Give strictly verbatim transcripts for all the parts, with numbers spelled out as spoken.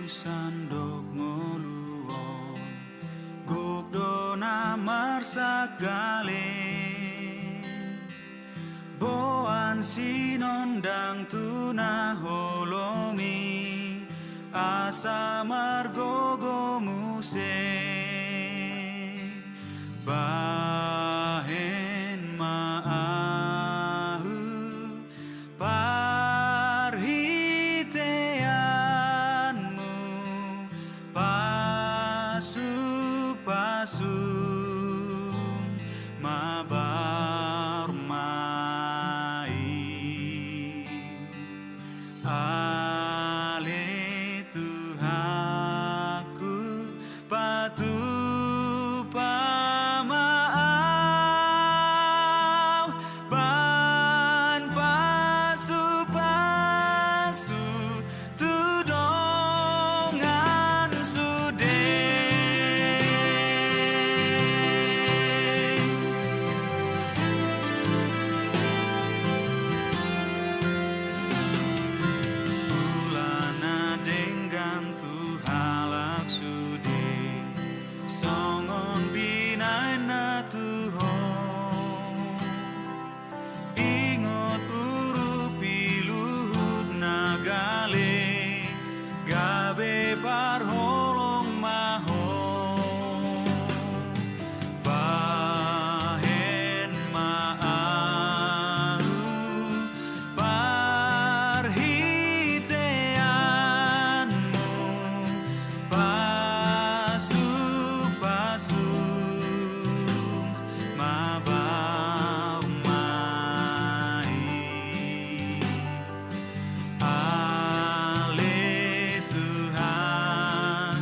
Sandok ngolu on gok do na marsanggaleng. Boan sinondang tu na holom i asa margogo muse. Bahen ma ahu parhiteanmu, pasu-pasum ma barmain. Ale Tuhanku, patupa ma au bahen pasu-pasu tu dongan sude. Ula na denggan tu halak sude, songon binahenna tu Ho. Ingot urupi luhut na gale, gabe parholong ma Ho. Bahen ma ahu parhiteanmu, pasu-pasum ma barmain. Ale Tuhan,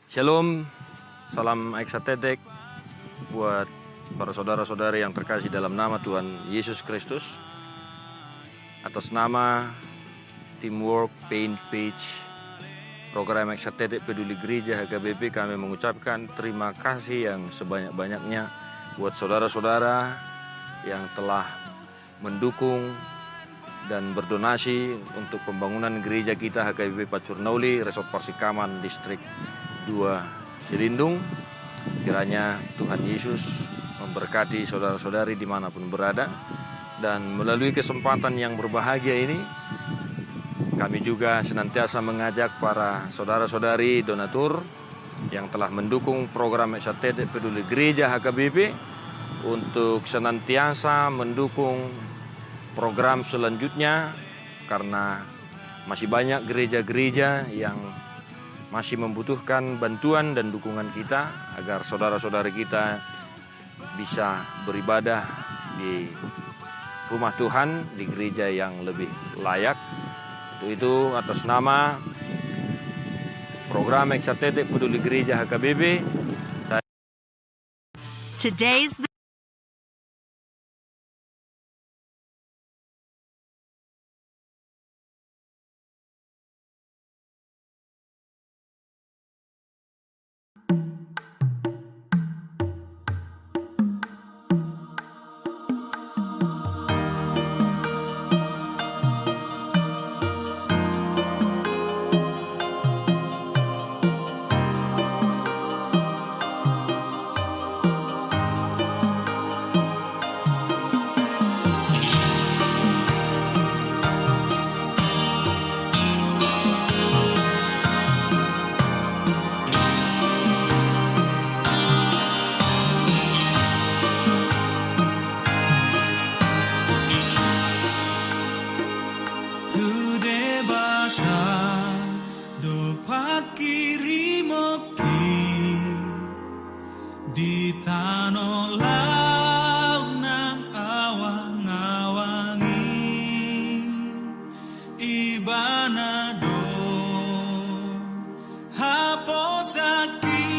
Shalom, salam Eksatetek buat para saudara-saudari yang terkasih dalam nama Tuhan Yesus Kristus. Atas nama Teamwork Paint Page Program Eksatetek Peduli Gereja H K B P, kami mengucapkan terima kasih yang sebanyak-banyaknya buat saudara-saudara yang telah mendukung dan berdonasi untuk pembangunan gereja kita H K B P Pancur Na Uli, Resort Parsikaman, Distrik dua Silindung. Kiranya Tuhan Yesus memberkati saudara-saudari dimanapun berada. Dan melalui kesempatan yang berbahagia ini, kami juga senantiasa mengajak para saudara-saudari donatur yang telah mendukung program Eksatetek Peduli Gereja H K B P untuk senantiasa mendukung program selanjutnya, karena masih banyak gereja-gereja yang masih membutuhkan bantuan dan dukungan kita, agar saudara-saudari kita bisa beribadah di rumah Tuhan, di gereja yang lebih layak. Untuk itu, atas nama program Eksatetek Peduli Gereja H K B P, saya Today's the Tu Debata do pangkirimon i di tano laut nang awang-awang i, Ibana do haposanki.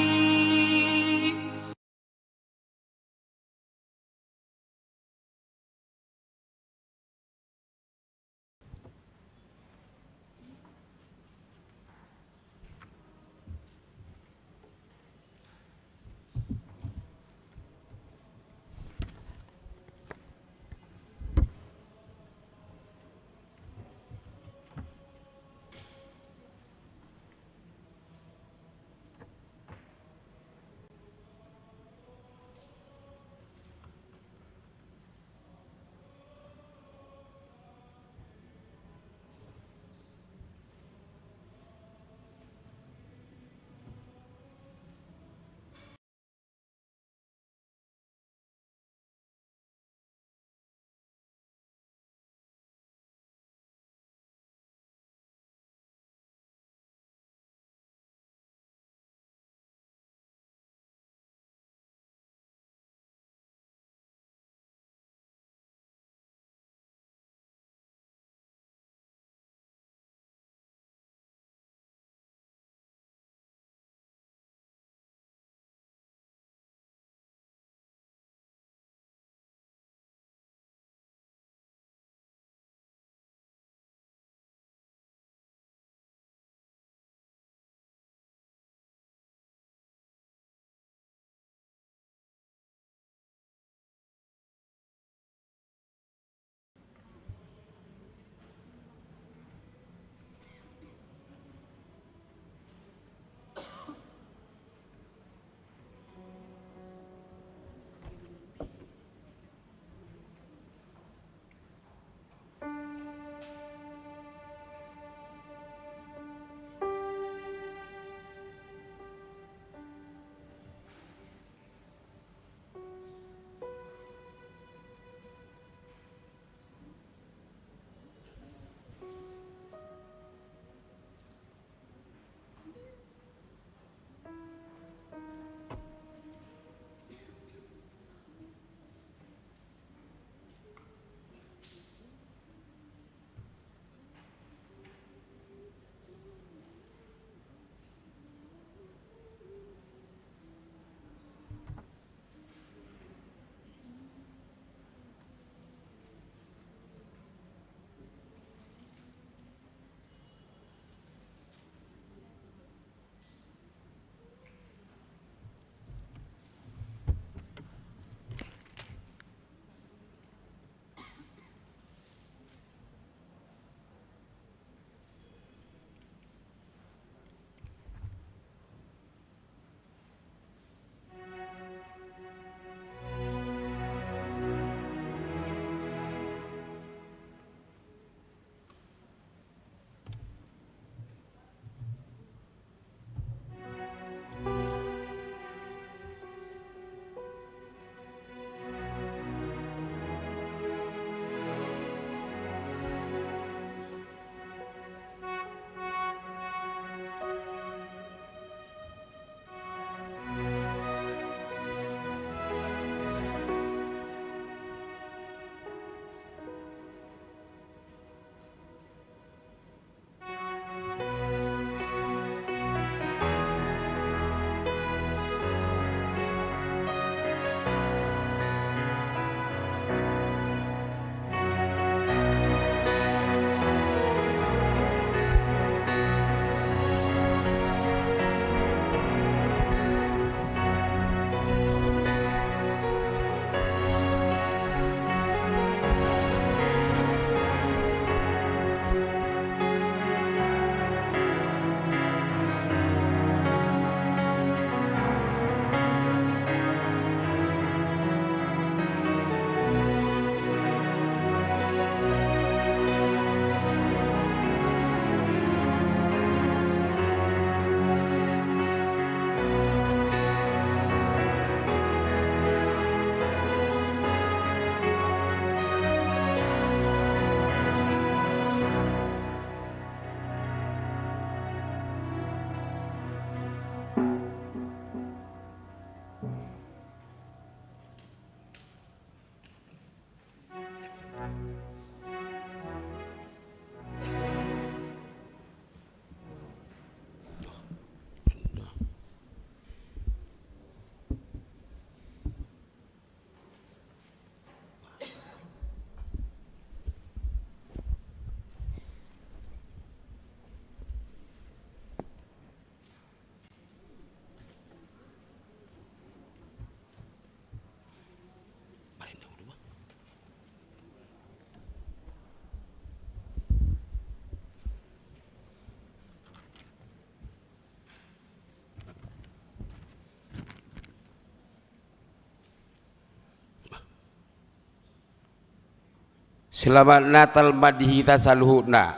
Selamat Natal ma di hita saluhutna.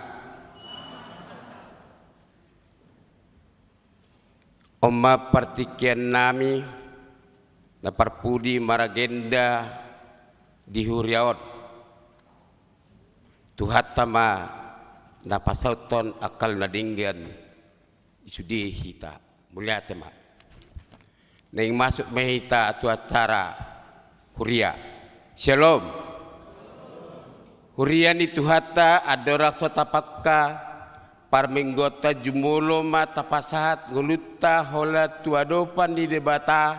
On ma partingkian nami na parpudi maragenda di huria on. Tuhanta ma na pasauthon angka na denggan di sude hita. Mauliate ma. Naeng masuk ma hita tu acara huria. Syalom. Huria ni Tuhanta, andorang so tapangka parmingguonta, jumolo ma tapasahat ngolunta holan tu adopan ni Debata,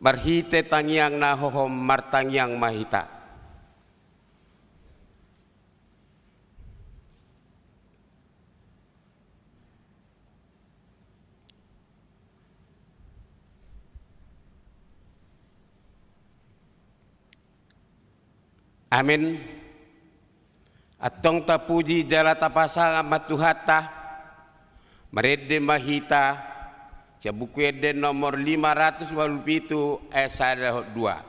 marhite tangiang na hohom. Martangiang ma hita. Amen. Antong tapuji jala tapasangap ma Tuhanta. Marende ma hita sian Buku Ende nomor lima ratus ualu pitu, ayat sada dohot dua.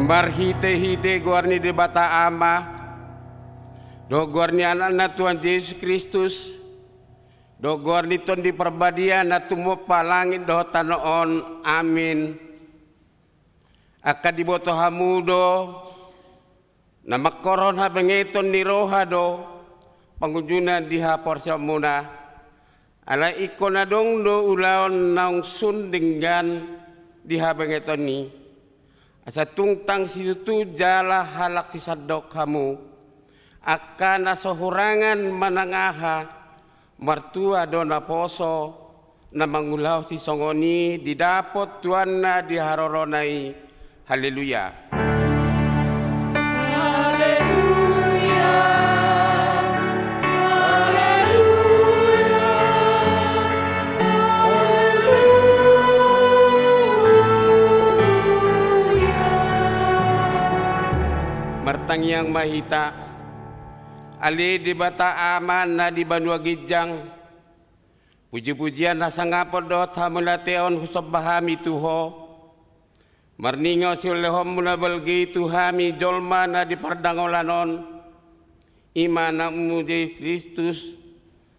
Marhitehite goar ni Debata Ama, dohot goar ni Anakna Tuhan Jesus Kristus, dohot goar ni Tondi Parbadia na tumompa langit dohot tano on. Amin. Angka diboto hamu do, na mangkorhon habengeton ni roha do pangunjunan di haporseaonmuna. Alai ingkon adong do ulaon naung sun denggan di habengeton i, asa tung tang situtu jala halak sisandok hamu, angka na so hurangan manang aha, martua do naposo na mangulahon sisongon i didapot tuanna di harorona i. Haleluya. Haleluya. Haleluya. Haleluya. Martangiang ma hita. Ale Debata Ama na di banua ginjang, pujipujian hasangapon dohot hamauliateon husomba hami tu Ho. Marningot siulehonmu na balga i tu hami jolma na di pardangolan on, i ma Anakmu Jesus Kristus,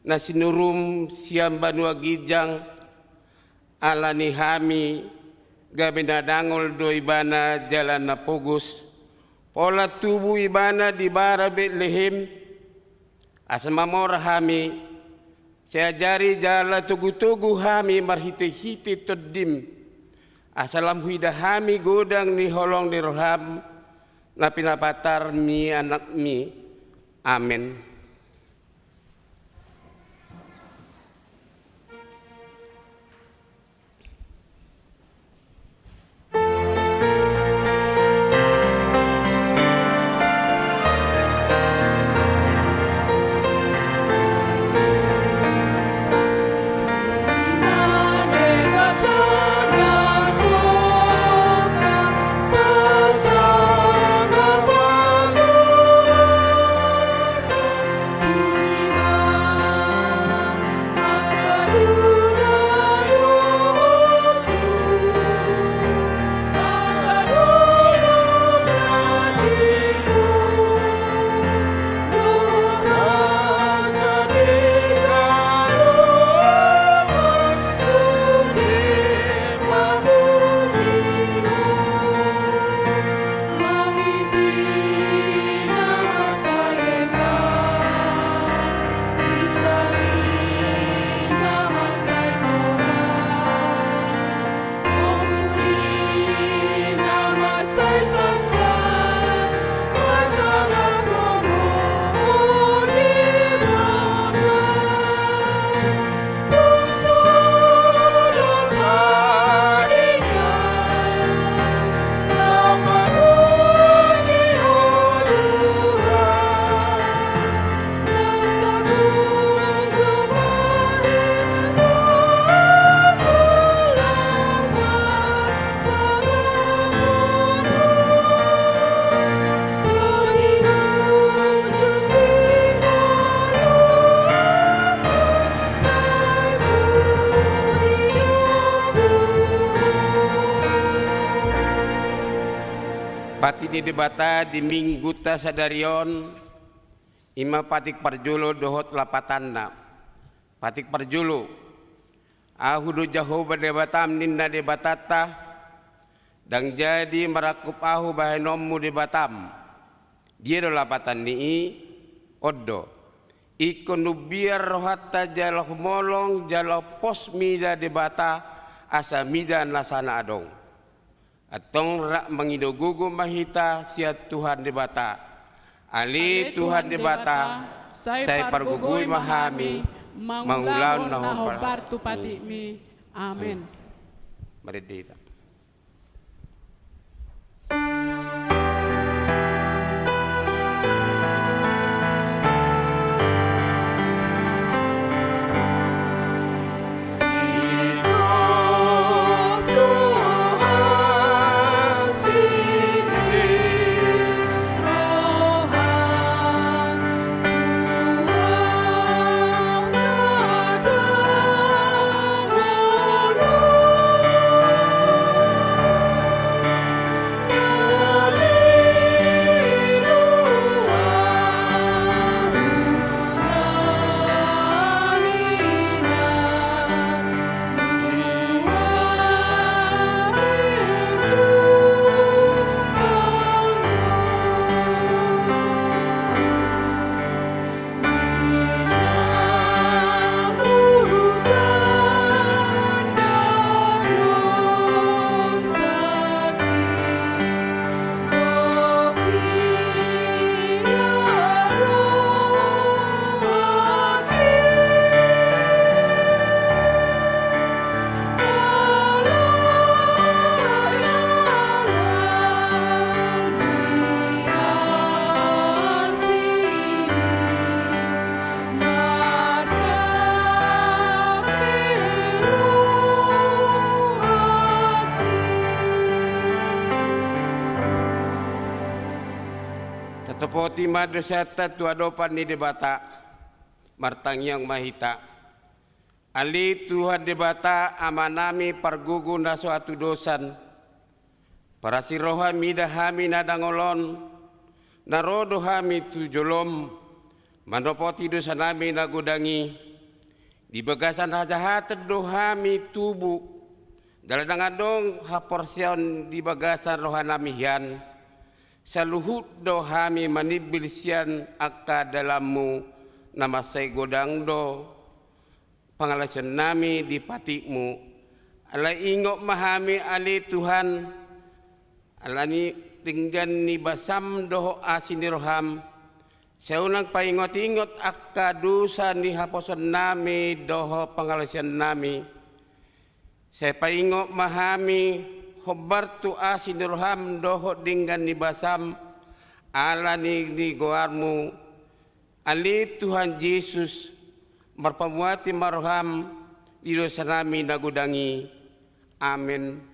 na sinurum sian banua ginjang, ala ni hami gabe na dangol do Ibana jala na pogos, pola tubu Ibana di bara Betlehem, asa mamora hami, sai ajari jala togutogu hami marhitehite Tondim, asa lam huida hami godang ni holong ni roham, Na pinapatar-Mi Anak-Mi. Amen. Patik ni Debata di Minggunta sadari on, i ma patik parjolo dohot lapatanna. Patik parjolo. Ahu do Jahowa Debatam, ninna Debatanta, ndang jadi marangkup ahu bahenonmu Debatam. Dia do lapatan ni i? On do. Ingkon umbiar rohanta jala humolong jala pos mida Debata, asa mida nasa na adong. Antong rap mangido gogo ma hita sian Tuhan Debata. Ale Tuhan Debata, sai pargogoi ma hami mangulahon na hombar tu patikmi. Amen. Marende hita. Tatopoti ma dosanta tu adopan ni Debata. Martangiang ma hita. Ale Tuhan Debata, Amanami pargogo na so hatudosan, parasi roha mida hami na dangol on, na ro do hami tu jolom, manopoti dosanami na godang i. Di bagasan hajahaton do hami tubu, jala ndang adong haporseaon di bagasan rohanami hian. Saluhut do hami manimbil sian angka dalanmu, na mansai godang do pangalaosionnami di patikmu. Alai ingot ma hami ale Tuhan, alani denggan ni basam dohot asi ni roham, sai unang paingot-ingot angka dosa ni haposoonnami dohot pangalaosionnami. Sai paingot ma hami hombar tu asi ni roham dohot denggan ni basam, ala ni, ni goarmu, ale Tuhan Jesus, marpamuati ma roham di dosanami na godang i. Amen.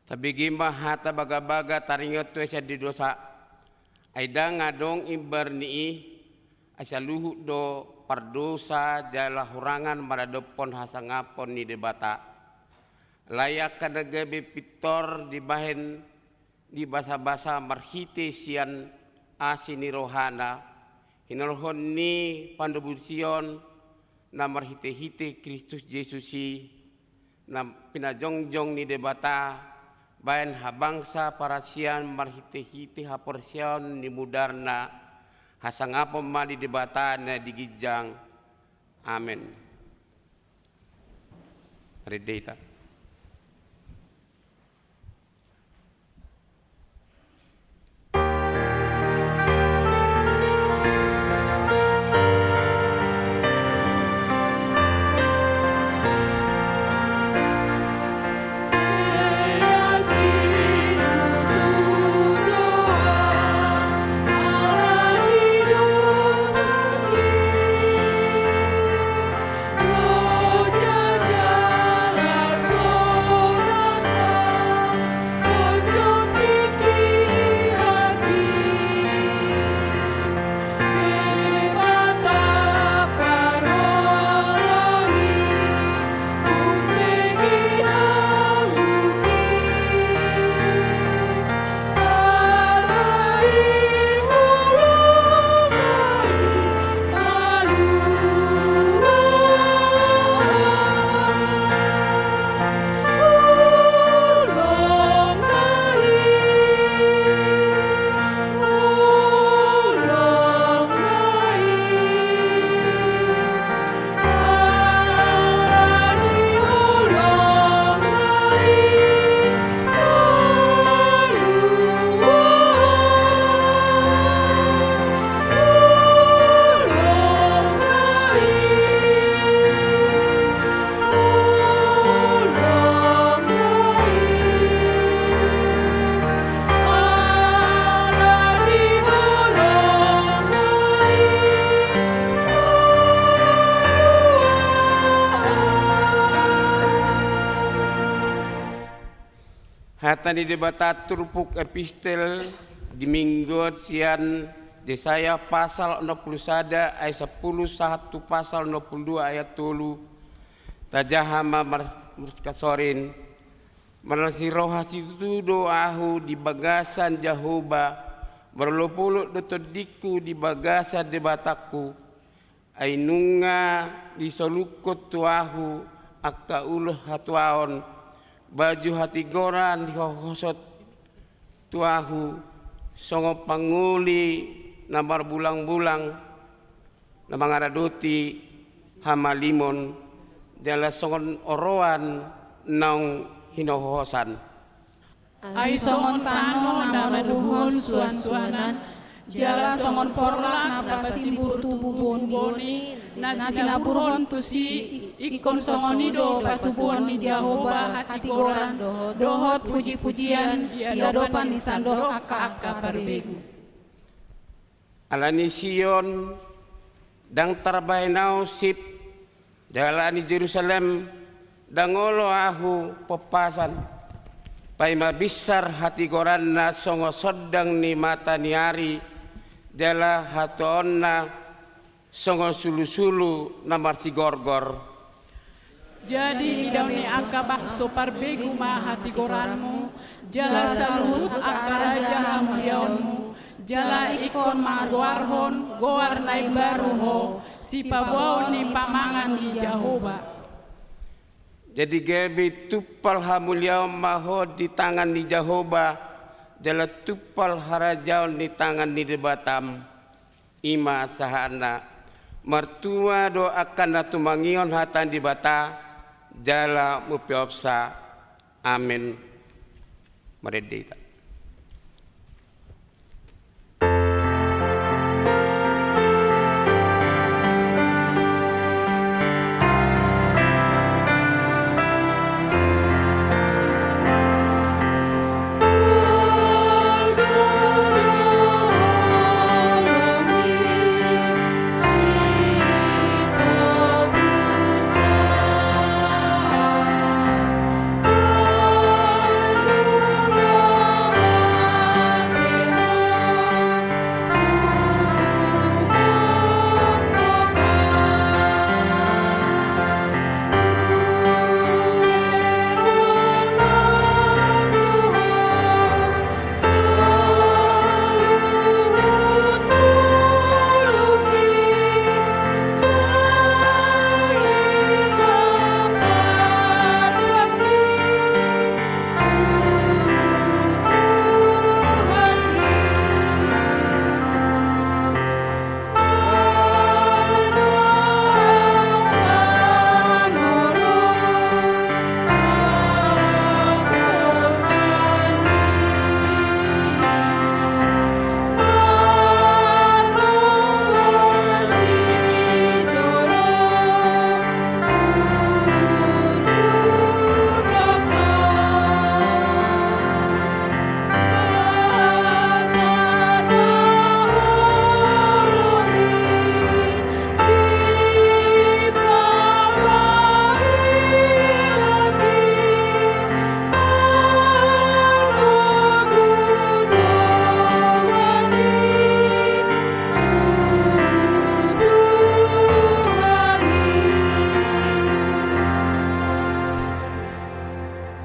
Tabege ma hata bagabaga taringot tu asa di dosa. Ai ndang adong imbar ni i, asa luhut do pardosa jala hurangan maradophon hasangapon ni Debata. Alai angka na gabe pintor dibahen di basabasa marhite sian asi ni rohana, hinorhon ni pandobusion na marhite-hite Kristus Jesus i, na pinajongjong ni Debata, bahen habangsa parasian marhite-hite haporseaon ni mudarna, hasangapon ma di Debata na di ginjang. Amen. Marende hita. Hata ni Debata turpuk epistel di Minggu sian Jesaya pasal onom pulu sada ayat sampulu sahat tu pasal onom pulu dua ayat tolu. Tajaha ma mar-, marsisorin. Marlas ni roha situtu do ahu di bagasan Jahowa, marolopolop do tondingku di bagasan Debatangku. Ai nunga disolukhon tu ahu angka ulos hatuaon, baju hatigoran dihohoshon tu ahu, songon pangoli na marbulangbulang na mangaradoti hamalimon, jala songon oroan naung hinohosan. Ai songon tano na manubuhon suansuanan, jala songon porlak na pasimbur tubu boni, na sinaburhon tusi, ingkon songon i do patubuhon ni Jahowa hatigoran dohot pujipujian di adopan ni sandok angka parbegu. Ala ni i, Sion, ndang tarbahen ahu sip, Jala ni Jerusalem, ndang olo ahu pompasan, paima binsar hatigoranna songon sondang ni mata ni ari, jala hatuaonna songon sulusulu na marsigorgor. Jadi idaon ni angka bangso parbegu ma hatigoranmu, jala saluhut angka raja hamuliaonmu, jala ingkon manggoarhon goar na imbaru ho, sipaboaon ni pamangan ni Jahowa. Jadi gabe tumpal hamuliaon ma ho di tangan ni Jahowa, jala tumpal harajaon di tangan ni Debatam. I ma sahatna. Martua do angka na tumangihon hata ni Debata, jala mampeopsa. Amen. Marende hita.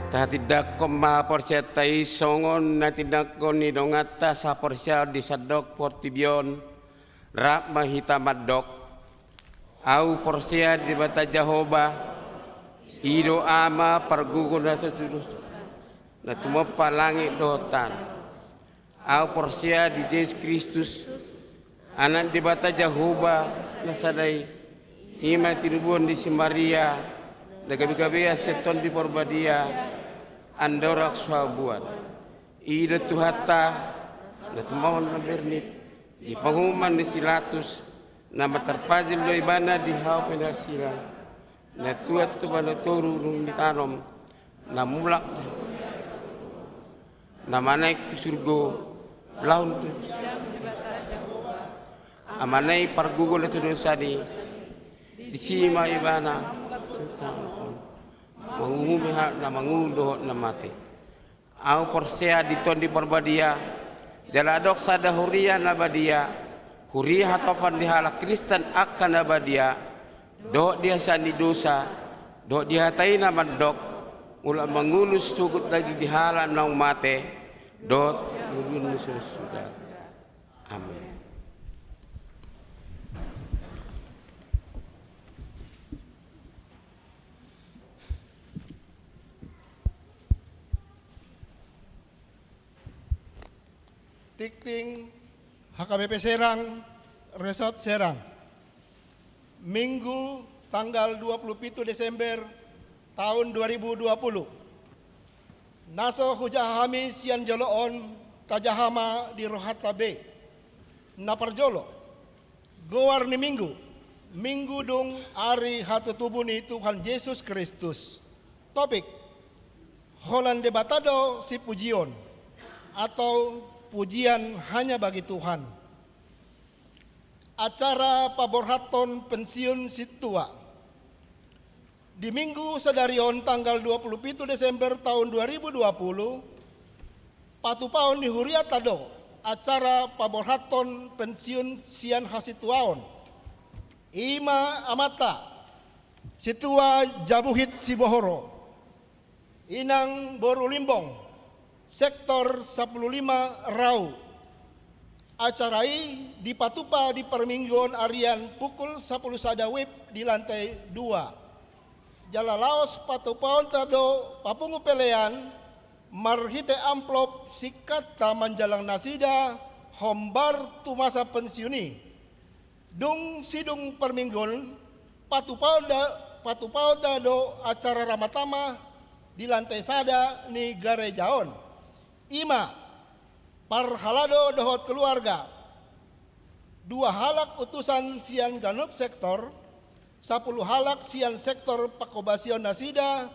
Tahatindangkon ma haporseaonta i songon na tinindangkon ni donganta sahaporseaon di sandok portibi on. Rap ma hita mandok. Ahu porsea di Debata Jahowa, i do Ama pargogo na tutu, na tumompa langit dohot tano. Ahu porsea di Jesus Kristus, Anak ni Debata Jahowa na sada i, i ma tinubuhon ni si Maria, na gabegabean sian Tondi Parbadia, andorang so habuan. I do Tuhanta, na tumangihon na bernit di panguhuman ni si Latus, na mantarpajil do ibana di hau penasilan, na tuat tu banua toru dung ditanom, na mulak, na manaek tu surgo, lahun tu Amana i pargogo na tudosan i, disi ma ibana manguhumi halak na mangolu dohot na mate. Ahu porsea di Tondi Parbadia, jala adong sada huria na badia, huria hatopan ni halak Kristen angka na badia, dohot di hasesaan ni dosa, dohot di hata i na mandok, molo mangolu sogot daging ni halak naung mate, dohot ngolu ni suda. Amen. Tingting H K B P Serang, Resort Serang. Minggu tanggal dua puluh pitu Desember tahun dua ribu dua puluh. Na so hujaha hami sian jolo on, tajaha ma di rohanta be. Na parjolo, goar ni Minggu, Minggu dung ari hatutubu ni Tuhan Jesus Kristus. Topik, holan Debata do sipujion, atau pujian hanya bagi Tuhan. Acara paborhathon pensiun sintua. Di Minggu sadari on tanggal dua puluh pitu Desember taon dua ribu dua puluh, patupaon ni huriata do acara paborhathon pensiun sian hasituaon. I ma amanta, Sintua Jabuhit Sibohoro, Inang boru Limbong, sektor sampulu lima Rau. Acara i dipatupa di parmingguon arian pukul sampulu sada wib di lantai dua. Jala laos patupaonta do papungu pelean marhite amplop singkatta manjalang nasida hombar tu masa pensiun i. Dung sidung parmingguon, patupaonta, patupaonta do acara ramatan ma di lantai sada ni gareja on. I ma parhalado dohot keluarga, dua halak utusan sian ganup sektor, sampulu halak sian sektor pangkobasion nasida,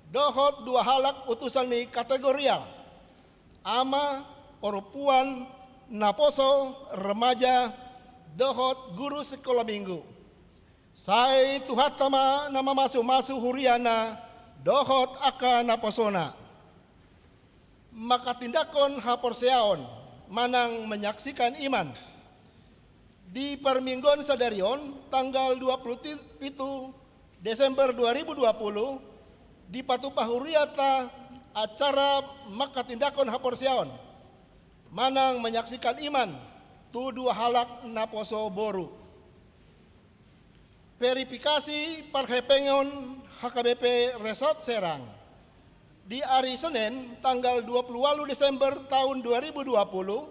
dohot dua halak utusan ni kategorial, ama, perempuan, naposo, remaja, dohot guru sikola minggu. Sai Tuhanta ma na mamasumasu huriana dohot angka naposona. Manghatindanghon haporseaon manang menyaksikan iman. Di parmingguon sadari on tanggal dua puluh pitu Desember dua ribu dua puluh, dipatupa huriata acara manghatindanghon haporseaon manang menyaksikan iman tu dua halak naposo boru. Verifikasi parhepengon H K B P Resort Serang. Di ari Senen tanggal dua puluh walu Desember taon dua ribu dua puluh,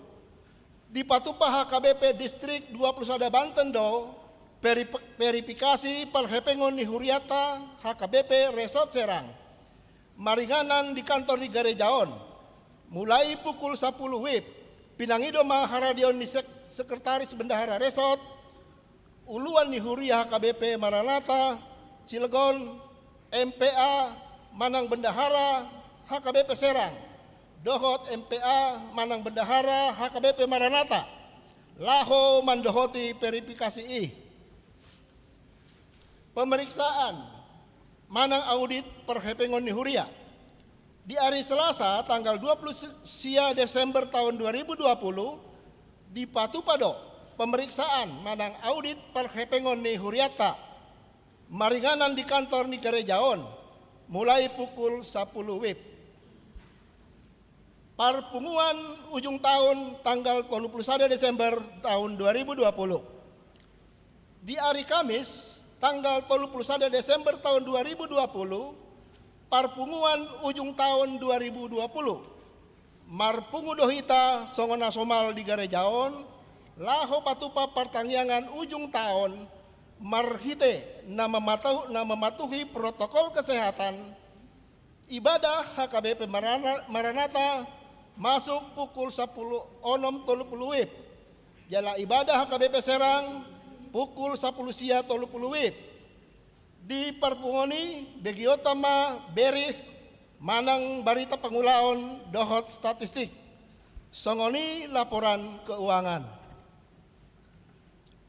dipatupa H K B P Distrik dua puluh sada Banten do veri-, verifikasi parhepengon ni huriata H K B P Resort Serang. Maringanan di kantor ni gareja on. Mulai pukul sampulu wib, pinangido ma haradeon ni sek-, sekretaris bendahara resort, uluan ni huria H K B P Maranatha Cilegon, M P A manang bendahara H K B P Serang, dohot M P A manang bendahara H K B P Maranatha, laho mandohoti verifikasi i. Pemeriksaan manang audit parhepengon ni huria. Di ari Selasa tanggal dua puluh sia Desember taon dua ribu dua puluh, dipatupa do pemeriksaan manang audit parhepengon ni huriata, maringanan di kantor ni gareja on, mulai pukul sampulu wib. Parpunguan ujung taon tanggal tolu puluh sada Desember taon dua ribu dua puluh. Di ari Kamis tanggal tolu puluh sada Desember taon dua ribu dua puluh, parpunguan ujung taon dua ribu dua puluh. Marpungu do hita songon na somal di gareja on, laho patupa partangiangan ujung taon, marhite na mamatu-, na mamatuhi protokol kesehatan, ibadah H K B P Marana-, Maranatha masuk pukul sampulu onom tolu puluh wib. Jala ibadah H K B P Serang pukul sampulu sia tolu puluh wib. Di parpunguan i, begeonta ma berita manang barita pangulaon dohot statistik. Songon i laporan keuangan.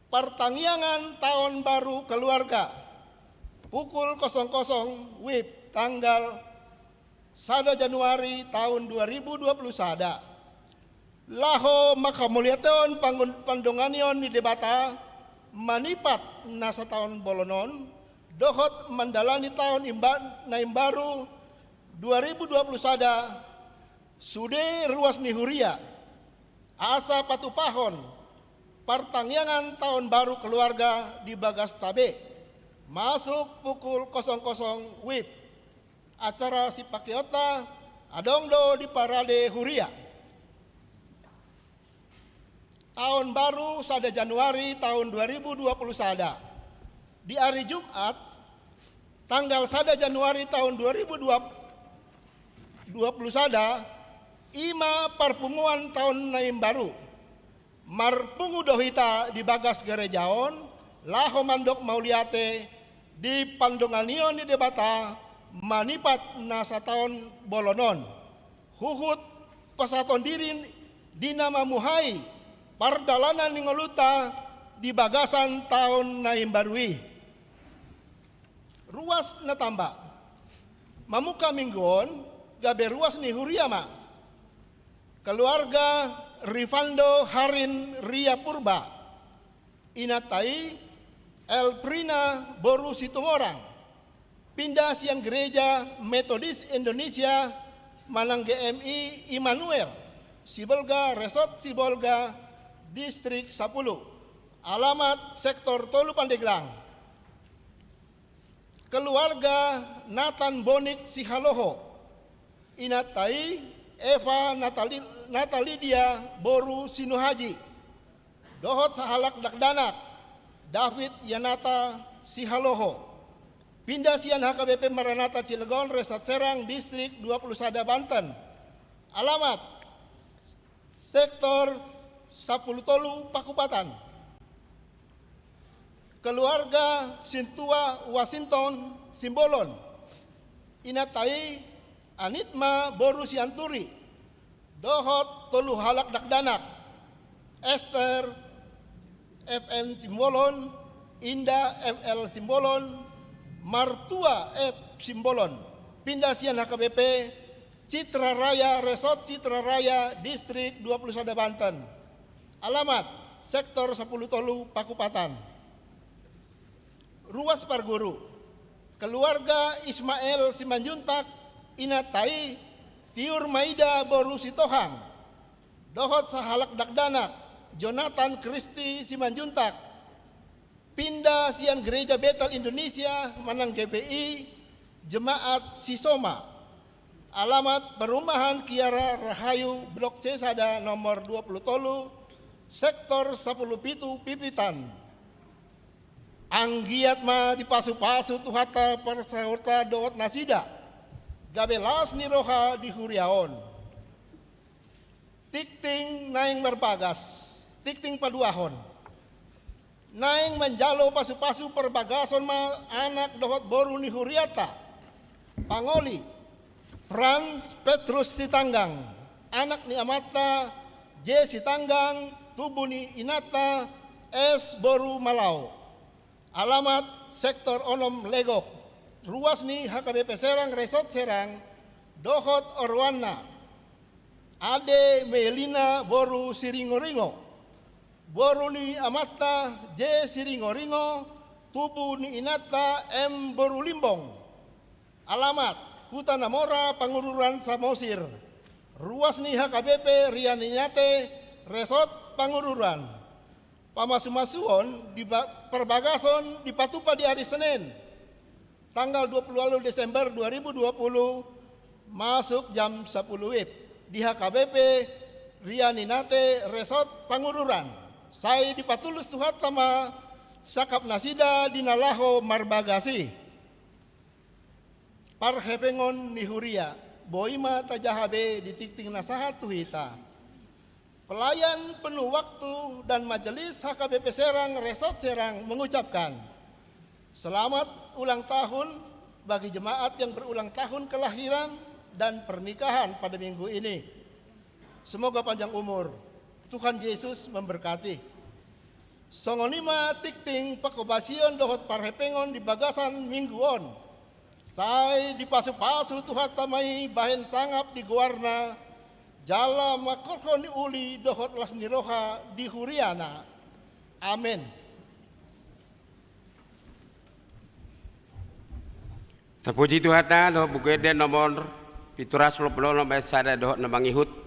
Partangiangan taon baru keluarga, pukul kosong kosong wib tanggal sada Januari taon dua ribu dua puluh sada. Laho manghamauliatehon pangon-, pandonganion ni Debata manipat na sataon bolon on, dohot mandalani taon imba-, na imbaru dua ribu dua puluh sada, sude ruas ni huria, asa patupahon partangiangan taon baru keluarga di bagasta be, masuk pukul kosong kosong wib. Acara sipakeonta adong do di parade huria. Taon baru sada Januari taon dua ribu dua puluh sada. Di ari Jumat, tanggal sada Januari taon dua ribu dua puluh sada, i ma parpunguan taon na imbaru. Marpungu do hita di bagas gareja on, laho mandok mauliate di pandonganion ni Debata manipat na sataon bolon on. Huhut pasahaton diri di na mamuhai pardalanan ni ngolunta di bagasan taon na imbaru i. Ruas na tamba. Mamungka minggu on, gabe ruas ni huria ma. Keluarga Rifando Harin Ria Purba. Inanta i Elprina boru Situmorang. Pinda sian Gereja Metodis Indonesia manang G M I Immanuel, Sibolga, Resort Sibolga, Distrik Sapulu. Alamat Sektor Tolu Pandeglang. Keluarga Nathan Bonik Sihaloho. Inanta i Eva Natali-, Natalidia boru Sinuhaji. Dohot sahalak dakdanak, David Yanata Sihaloho. Pinda sian H K B P Maranatha Cilegon, Resort Serang, Distrik dua puluh sada Banten. Alamat Sektor Sapulu Tolu Pakupatan. Keluarga Sintua Washington Simbolon. Inanta i Anitma boru Sianturi. Dohot tolu halak dakdanak. Esther F M Simbolon, Indah F L Simbolon, Martua F Simbolon. Pinda sian H K B P Citra Raya, Resort Citra Raya, Distrik dua puluh sada Banten. Alamat Sektor Sapulu Tolu Pakupatan. Ruas parguru. Keluarga Ismael Simanjuntak, inanta i Tiur Maida boru Sitohang. Dohot sahalak dakdanak, Jonathan Kristi Simanjuntak. Pinda sian Gereja Betel Indonesia manang G B I, Jemaat Sisoma. Alamat Perumahan Kiara Rahayu, Blok C sada, nomor dua puluh tolu, Sektor Sapulu Pitu, Pipitan. Anggiat ma dipasupasu Tuhanta parsaorta dohot nasida, gabe las ni roha di huria on. Tingting naeng marbagas, tingting paduahon. Naeng manjalo pasupasu parbagason ma anak dohot boru ni hurianta. Pangoli, Frans Petrus Sitanggang, anak ni amanta J Sitanggang, tubu ni inanta S boru Malao. Alamat Sektor Onom Legok. Ruas ni H K B P Serang, Resort Serang, dohot oroanna. Ade Melina boru Siringoringo. Boru ni amanta J Siringoringo, tubu ni inanta M boru Limbong. Alamat, Huta Namora, Pangururan, Samosir. Ruas ni H K B P Rianinate, Resort Pangururan. Pamasumasuon di ba-, parbagason dipatupa di ari Senin, tanggal dua puluh walu Desember dua ribu dua puluh, masuk jam sapuluh W I B di H K B P Rianinate, Resort Pangururan. Sai dipatulus Tuhanta ma sangkap nasida di na laho marbagas i. Parhepengon ni huria, boi ma tajaha be di tingting na sahat tu hita. Pelayan penuh waktu dan majelis H K B P Serang, Resort Serang mengucapkan selamat ulang tahun bagi jemaat yang berulang tahun kelahiran dan pernikahan pada minggu ini. Semoga panjang umur. Tuhan Yesus memberkati. Songon i ma tingting panghobasion dohot parhepengon di bagasan minggu on. Sai dipasupasu Tuhanta ma i bahen sangap di goarna, jala mangkorhon ni uli dohot las ni roha di huriana. Amen. Tapuji Tuhanta dohot Buku Ende nomor pitu ratus onom pulu onom ayat sada dohot na mangihut.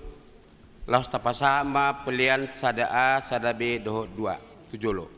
Laos tapasahat ma pelean sada A, sada B dohot dua tu jolo.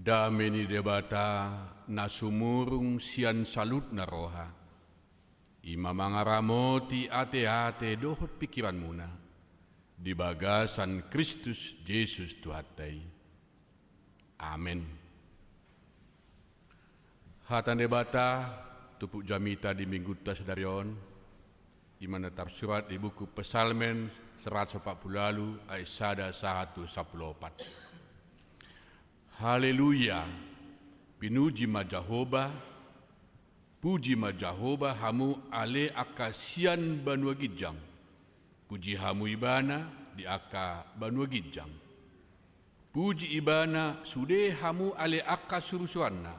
Dame ni Debata na sumurung sian saluhutna roha, i ma mangaramoti ateate dohot pingkiranmuna di bagasan Kristus Jesus Tuhanta i. Amen. Hata ni Debata, topik jamita di Minggunta sadari on, i ma na tarsurat di buku Psalmen seratus opat pulu ualu ayat sada sahat tu sampulu opat. Haleluya! Pinuji ma Jahowa, puji ma Jahowa hamu ale angka sian banua ginjang. Puji hamu Ibana di angka banua ginjang. Puji Ibana sude hamu ale angka surusuranna.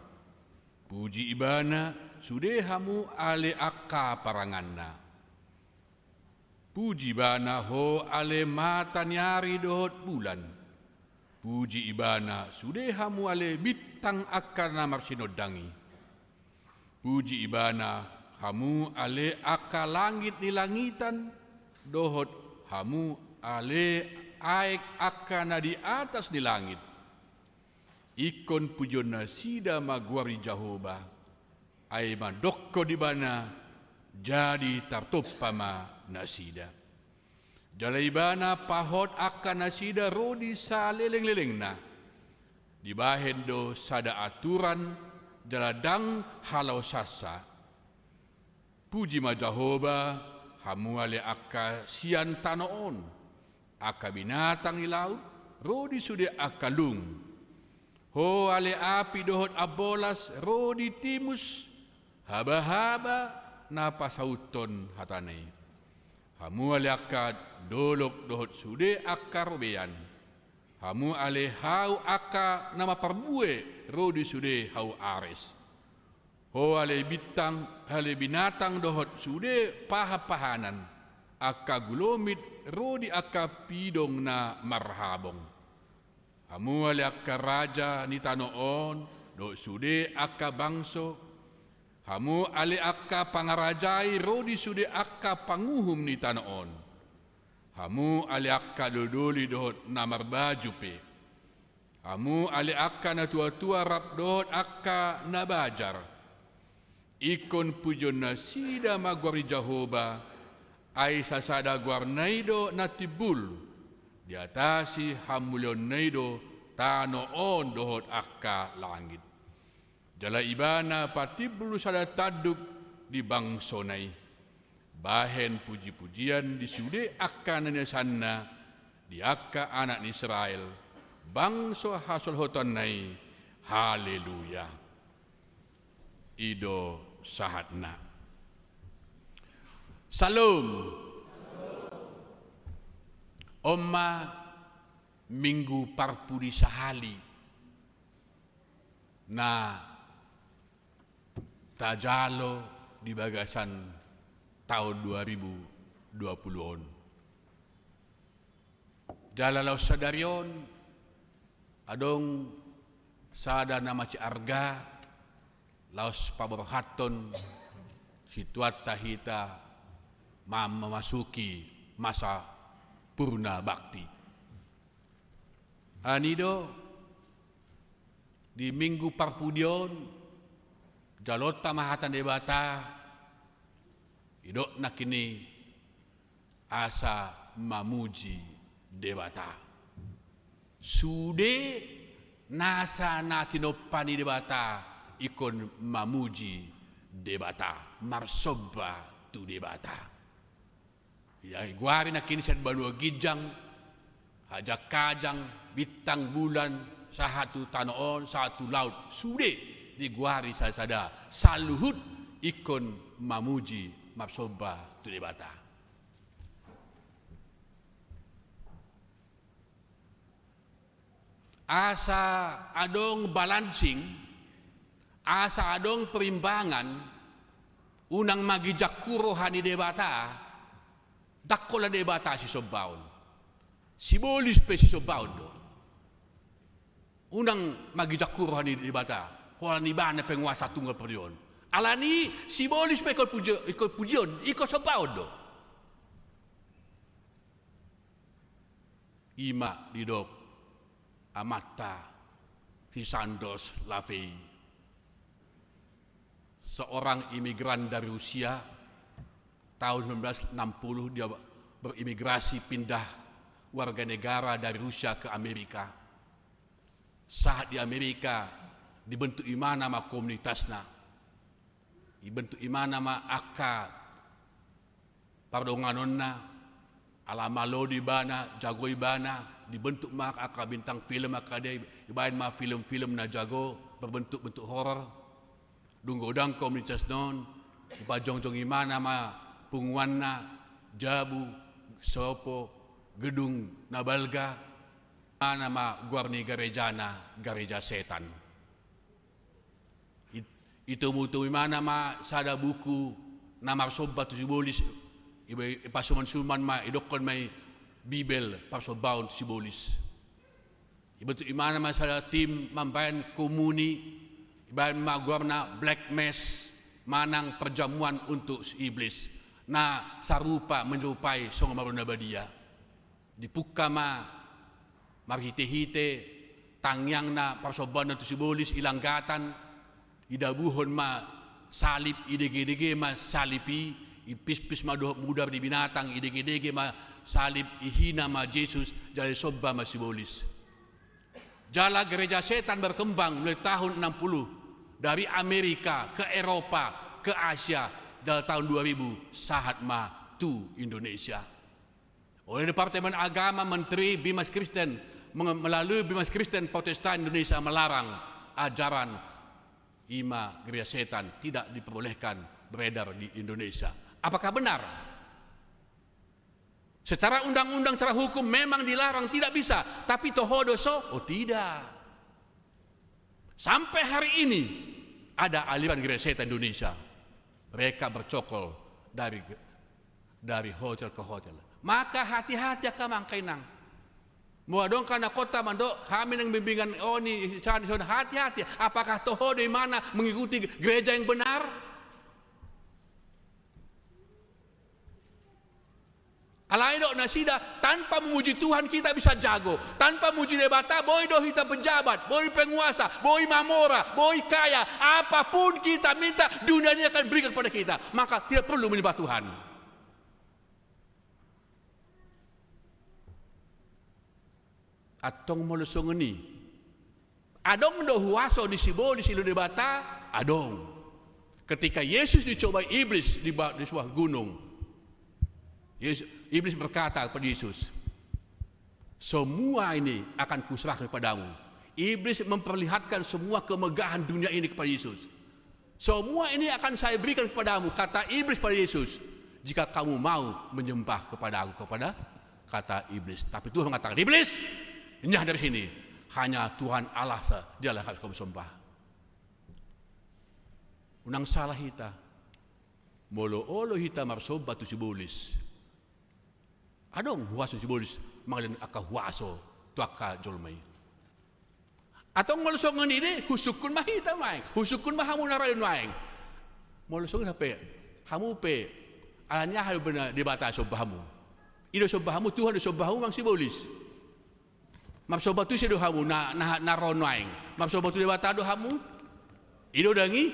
Puji Ibana sude hamu ale angka paranganna. Puji Ibana ho ale mata ni ari dohot bulan. Puji Ibana sude hamu ale bintang angka na marsinondang i. Puji Ibana hamu ale angka langit ni langitan, dohot hamu ale aek angka na di atas ni langit. Ingkon pujionnasida ma goar ni Jahowa, ai mandokkon Ibana, jadi tartompa ma nasida. Jala Ibana pahot angka nasida ro di salelenglelengna. Dibahen do sada aturan jala ndang halaosansa. Puji ma Jahowa, hamu ale angka sian tano on, angka binatang ni laut, ro di sude angka lung. Ho ale api dohot ambolas ro di timus, habahaba na pasauthon hatana i. Hamu ale angka dolok dohot sude angka robean. Hamu ale hau angka na marparbue ro di sude hau Ares. Ho ale bintang, ale binatang dohot sude pahanpahanan, angka gulomit ro di angka pidong na marhabong. Hamu ale angka raja ni tano on, dohot sude angka bangso, hamu ale angka pangarajai ro di sude angka panguhum ni tano on. Hamu ale angka doli-doli dohot na marbaju pe. Hamu ale angka na tua-tua rap dohot angka na bajar. Ingkon pujionnasida ma goar ni Jahowa, ai sasada goarna i do na timbul, diatasi hamuliaonna i do tano on dohot angka langit. Jala Ibana patimbul sada tanduk di bangsona i. Bahen puji-pujian di sude angka na niasanna, di angka anak ni Israel, bangso hasolhotonna i. Haleluya. I do sahatna. Syalom. On ma Minggu parpudi sahali na tajalo di bagasan taon dua ribu dua puluh on. Jala laos sadari on, adong sada na mansai arga, laos paborhathon situanta hita ma-, memasuki masa purna bakti. Ani do, di Minggu parpudi on, jaloonta ma hata ni Debata, didok nangkin i asa mamuji Debata. Sude nasa na tinompa ni Debata ingkon mamuji Debata, marsomba tu Debata. Ia, digoari nangkin i sian banua ginjang, hajang-hajang, bintang, bulan, sahat tu tano on, sahat tu laut, sude digoari sada-sada, saluhut ingkon mamuji, marsomba tu Debata. Asa adong balancing, asa adong perimbangan, unang maginjang hu roha ni Debata, ndang holan Debata sisombaon. Sibolis pe sisombaon do. Unang maginjang hu roha ni Debata, holan Ibana penguasa tunggal pudi on. Alani i sibolis pe ingkon puji-, ingkon pujion, ingkon sombaon do. I ma didok Amanta Sandoz Lafay, seorang imigran dari Rusia, tahun sembilan belas enam puluh dia berimigrasi, pindah warga negara dari Rusia ke Amerika. Sahat di Amerika, dibentuk imana ma komunitasna. Dibentuk imana ma angka pardonganonna, ala malo do ibana, jago ibana, dibentuk ma angka bintang film, angka dia, dibaen ma film-film na jago, berbentuk-bentuk horor. Dung godang komunitasna on, dipajongjong imana ma punguanna, jabu, sopo, gedung na balga, imana ma goar ni garejana, gareja setan. It-, itomu-tomu imana ma sada buku na marsomba tu sibolis, iba-, ipasuman-suman ma, idokkon ma i Bibel parsombaon tu sibolis. Iba tu imana ma sada tim mambaen komuni, ibaen ma goarna Black Mass, manang perjamuan untuk si iblis, na sarupa menyerupai songon marua na badia. Dipungka ma marhite-hite tangiangna parsombaonna tu sibolis i langgatan, idabuhon ma salib, idege-dege ma salib i, ipispis ma dohot mudar di binatang, idege-dege ma salib, ihina ma Jesus, jala disomba ma sibolis. Jala gereja setan berkembang mulai tahun enam puluh, dari Amerika ke Eropa, ke Asia, jala tahun dua ribu sahat ma tu Indonesia. Oleh Departemen Agama, Menteri, Bimas Kristen, meng-, melalui Bimas Kristen Protestan Indonesia melarang ajaran ima gereja setan, tidak diperbolehkan beredar di Indonesia. Apakah benar? Secara undang-undang, secara hukum memang dilarang, tidak bisa. Tapi toho do so? Oh, tidak. Sampai hari ini ada aliran gereja setan Indonesia. Mereka bercokol dari, dari hotel ke hotel. Maka hati-hati angka amang, angka inang. Molo adong angka na hot mandok, hami naeng bimbingan on i, sian, sian, hati-hati. Apakah toho do imana mengikuti gereja yang benar? Alai didok nasida, tanpa memuji Tuhan kita bisa jago. Tanpa muji Debata, boi do hita pejabat, boi penguasa, boi mamora, boi kaya. Apapun kita minta, dunia ini akan berikan kepada kita. Maka tidak perlu menyembah Tuhan. Antong molo songon i, adong do huaso ni sibolis i, ilehon Debata? Adong. Ketika Yesus dicobai iblis di ba-, di sebuah gunung, Yesus, iblis berkata kepada Yesus, "Semua ini akan kuserahkan kepadamu." Iblis memperlihatkan semua kemegahan dunia ini kepada Yesus. "Semua ini akan saya berikan kepadamu," kata iblis pada Yesus, "jika kamu mau menyembah kepada Aku." Kepada, kata iblis. Tapi Tuhan mengatakan, "Iblis, nyah dari sini. Hanya Tuhan Allah sa-, dialah yang harus kamu sembah." Unang salah hita. Molo olo hita marsomba tu sibolis, adong huaso sibolis mangaliat angka huaso tu angka jolma i. Antong molo songon i do, husungkun ma hita nuaeng, husungkun ma hamu na ro nuaeng. Molo songon i hape, hamu pe, ala ni aha do Debata somba hamu? I do somba hamu, Tuhan do somba hamu, manang sibolis? Marsomba tu ise do hamu na, na, na ro nuaeng? Marsomba tu Debata do hamu? I do dang i?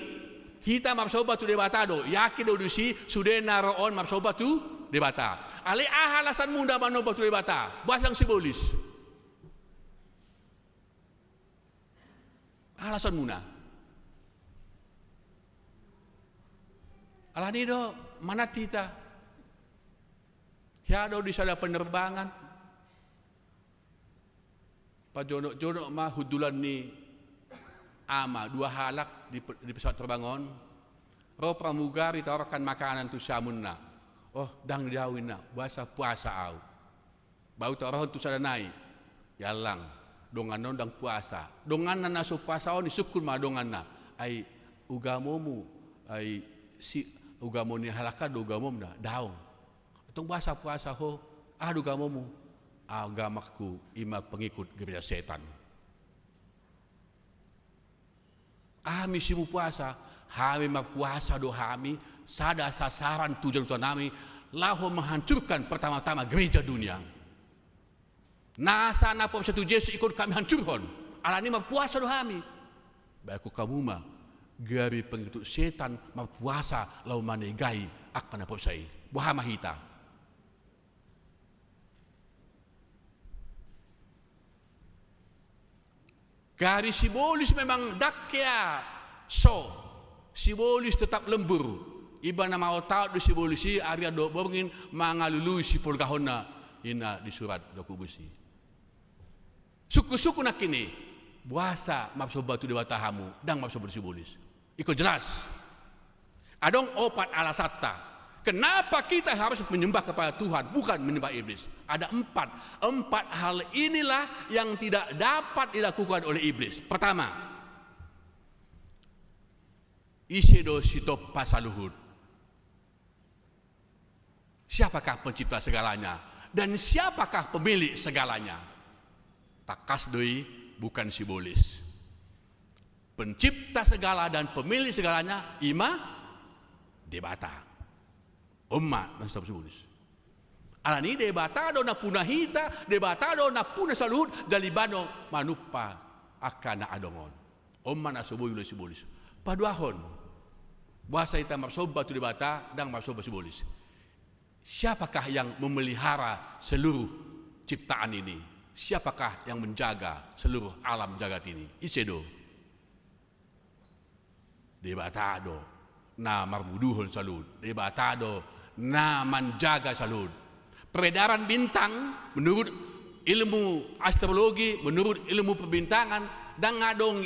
Hita marsomba tu Debata do, yakin do disi sude na ro on marsomba tu Debata. Alai aha alasanmuna manomba tu Debata, boasa ndang sibolis? Aha alasanmuna? Ala ni do manat hita. Hea do di sada penerbangan, pajonok-jonok ma hundulan ni ama, dua halak di pe-, di pesawat terbang on. Ro pramugari, taorkan makanan tu siamunna. Oh, ndang di au, inna, boasa puasa au. Ba utaorhon tu sada nai. Ia allang, donganna on ndang puasa. Donganna na so puasa on, isungkun ma donganna. Ai ugamomu, ai si, ugamo ni halak an do ugamomuna? Daong. Antong boasa puasa ho? Aha do ugamomu? Agamangku ima pengikut gereja setan. Aha misimu puasa? Hami marpuasa do hami, sada sasaran tujuan utama nami, laho menghancurkan pertama-tama gereja dunia. Nasa na porsea tu Jesus ingkon hami hancurhon. Alani marpuasa do hami. Baen hamu ma gabe pangitut setan marpuasa laho manegai angka na porsea i. Boha ma hita? Gabe sibolis memang ndang hea so. Sibolis tetap lembur. Ibana mangataot do sibolis i, arian dohot borngin mangalului sipolgahonna, ninna di surat Jakobus i. Sungkun-sungkun nangkin i, boasa marsomba tu Debata hamu, ndang marsomba tu sibolis? Ingkon jelas. Adong opat alasanta. Kenapa kita harus menyembah kepada Tuhan, bukan menyembah iblis? Ada empat. Empat hal inilah yang tidak dapat dilakukan oleh iblis. Pertama, ise do sitompa saluhut? Siapakah pencipta segalanya? Dan siapakah pemilik segalanya? Tangkas do i, bukan sibolis. Pencipta segala dan pemilik segalanya ima Debata. On ma na sitompa sibolis. Alani Debata do nampuna hita, Debata do nampuna saluhut, jala ibana do manumpa angka na adong on. On ma na so boi ulaon sibolis. Paduahon. Boasa hita marsomba tu Debata, ndang marsomba sibolis? Siapakah yang memelihara seluruh ciptaan ini? Siapakah yang menjaga seluruh alam jagat ini? Ise do? Debata do na marboruhon saluhut. Debata do na manjaga saluhut. Peredaran bintang, menurut ilmu astrologi, menurut ilmu perbintangan, ndang adong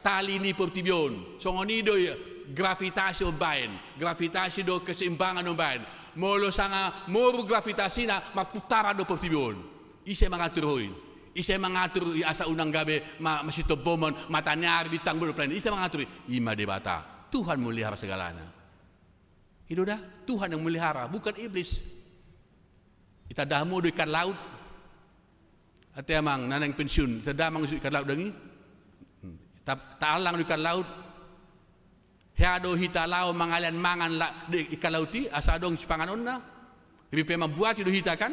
tali ni portibi on. Songon i do gravitasi umbaen, gravitasi do keseimbangan umbaen. Molo sanga moru gravitasina, marputaran do portibi on. Ise mangatur ho i? Ise mangatur i asa unang gabe ma-, masitomboman, mataniari, bintang, bulan, planet? Ise mangatur i? Ima Debata. Tuhan melihara segalanya. I do da, Tuhan yang melihara, bukan iblis. Itanda hamu do ikan laut. Ate amang, na naeng pensiun, itanda amang ikan laut dang i. Hmm. Ta-, taallang do ikan laut. Hea do hita laho mangalean mangan la-, di ikan laut i, asa adong sipanganonna. Lebih pe mambuati do hita kan?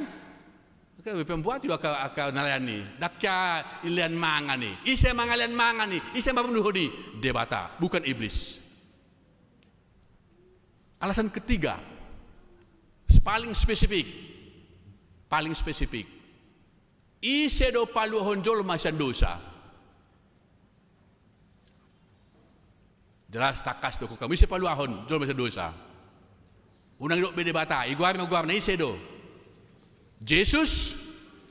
Oke, lebih pe mambuati do angka, angka nalean i. Ndang hea ilean mangan i. Ise mangalean mangan i? Ise marboruhon i? Debata, bukan iblis. Alasan ketiga, paling spesifik. Paling spesifik. Ise do paluahon jolma sian dosa? Jelas tangkas do, hamu ise paluahon jolma sian dosa? Unang didok be Debata, igoar ma goarna, ise do? Jesus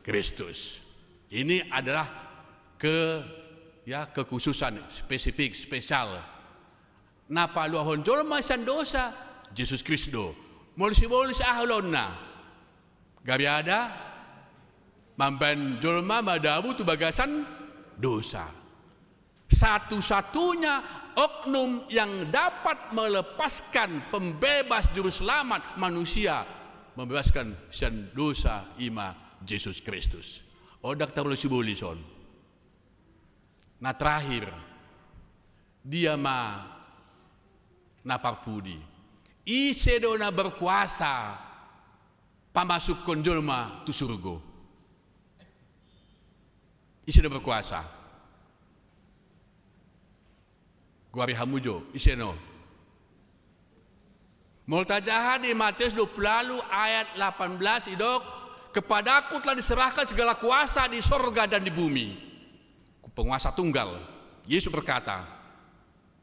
Kristus. Ini adalah ke-, ya, kekhususan, spesifik, spesial. Na paluahon jolma sian dosa, Jesus Kristus do. Molo sibolis aha ulaonna? Gabe ada, mambaen jolma madabu tu bagasan dosa. Satu-satunya oknum yang dapat melepaskan, pembebas, juru selamat manusia, membebaskan sian dosa, ima Jesus Kristus. Ndang tarula sibolis on. Na terakhir, dia ma na parpudi? Ise do na berkuasa pamasukhon jolma tu surgo? Ise do berkuasa? Goari hamu jo, ise do? Molo tajaha di Matius dua puluh ualu ayat lapan belas, idok, "Kepadaku telah diserahkan segala kuasa di sorga dan di bumi." Penguasa tunggal. Yesus berkata,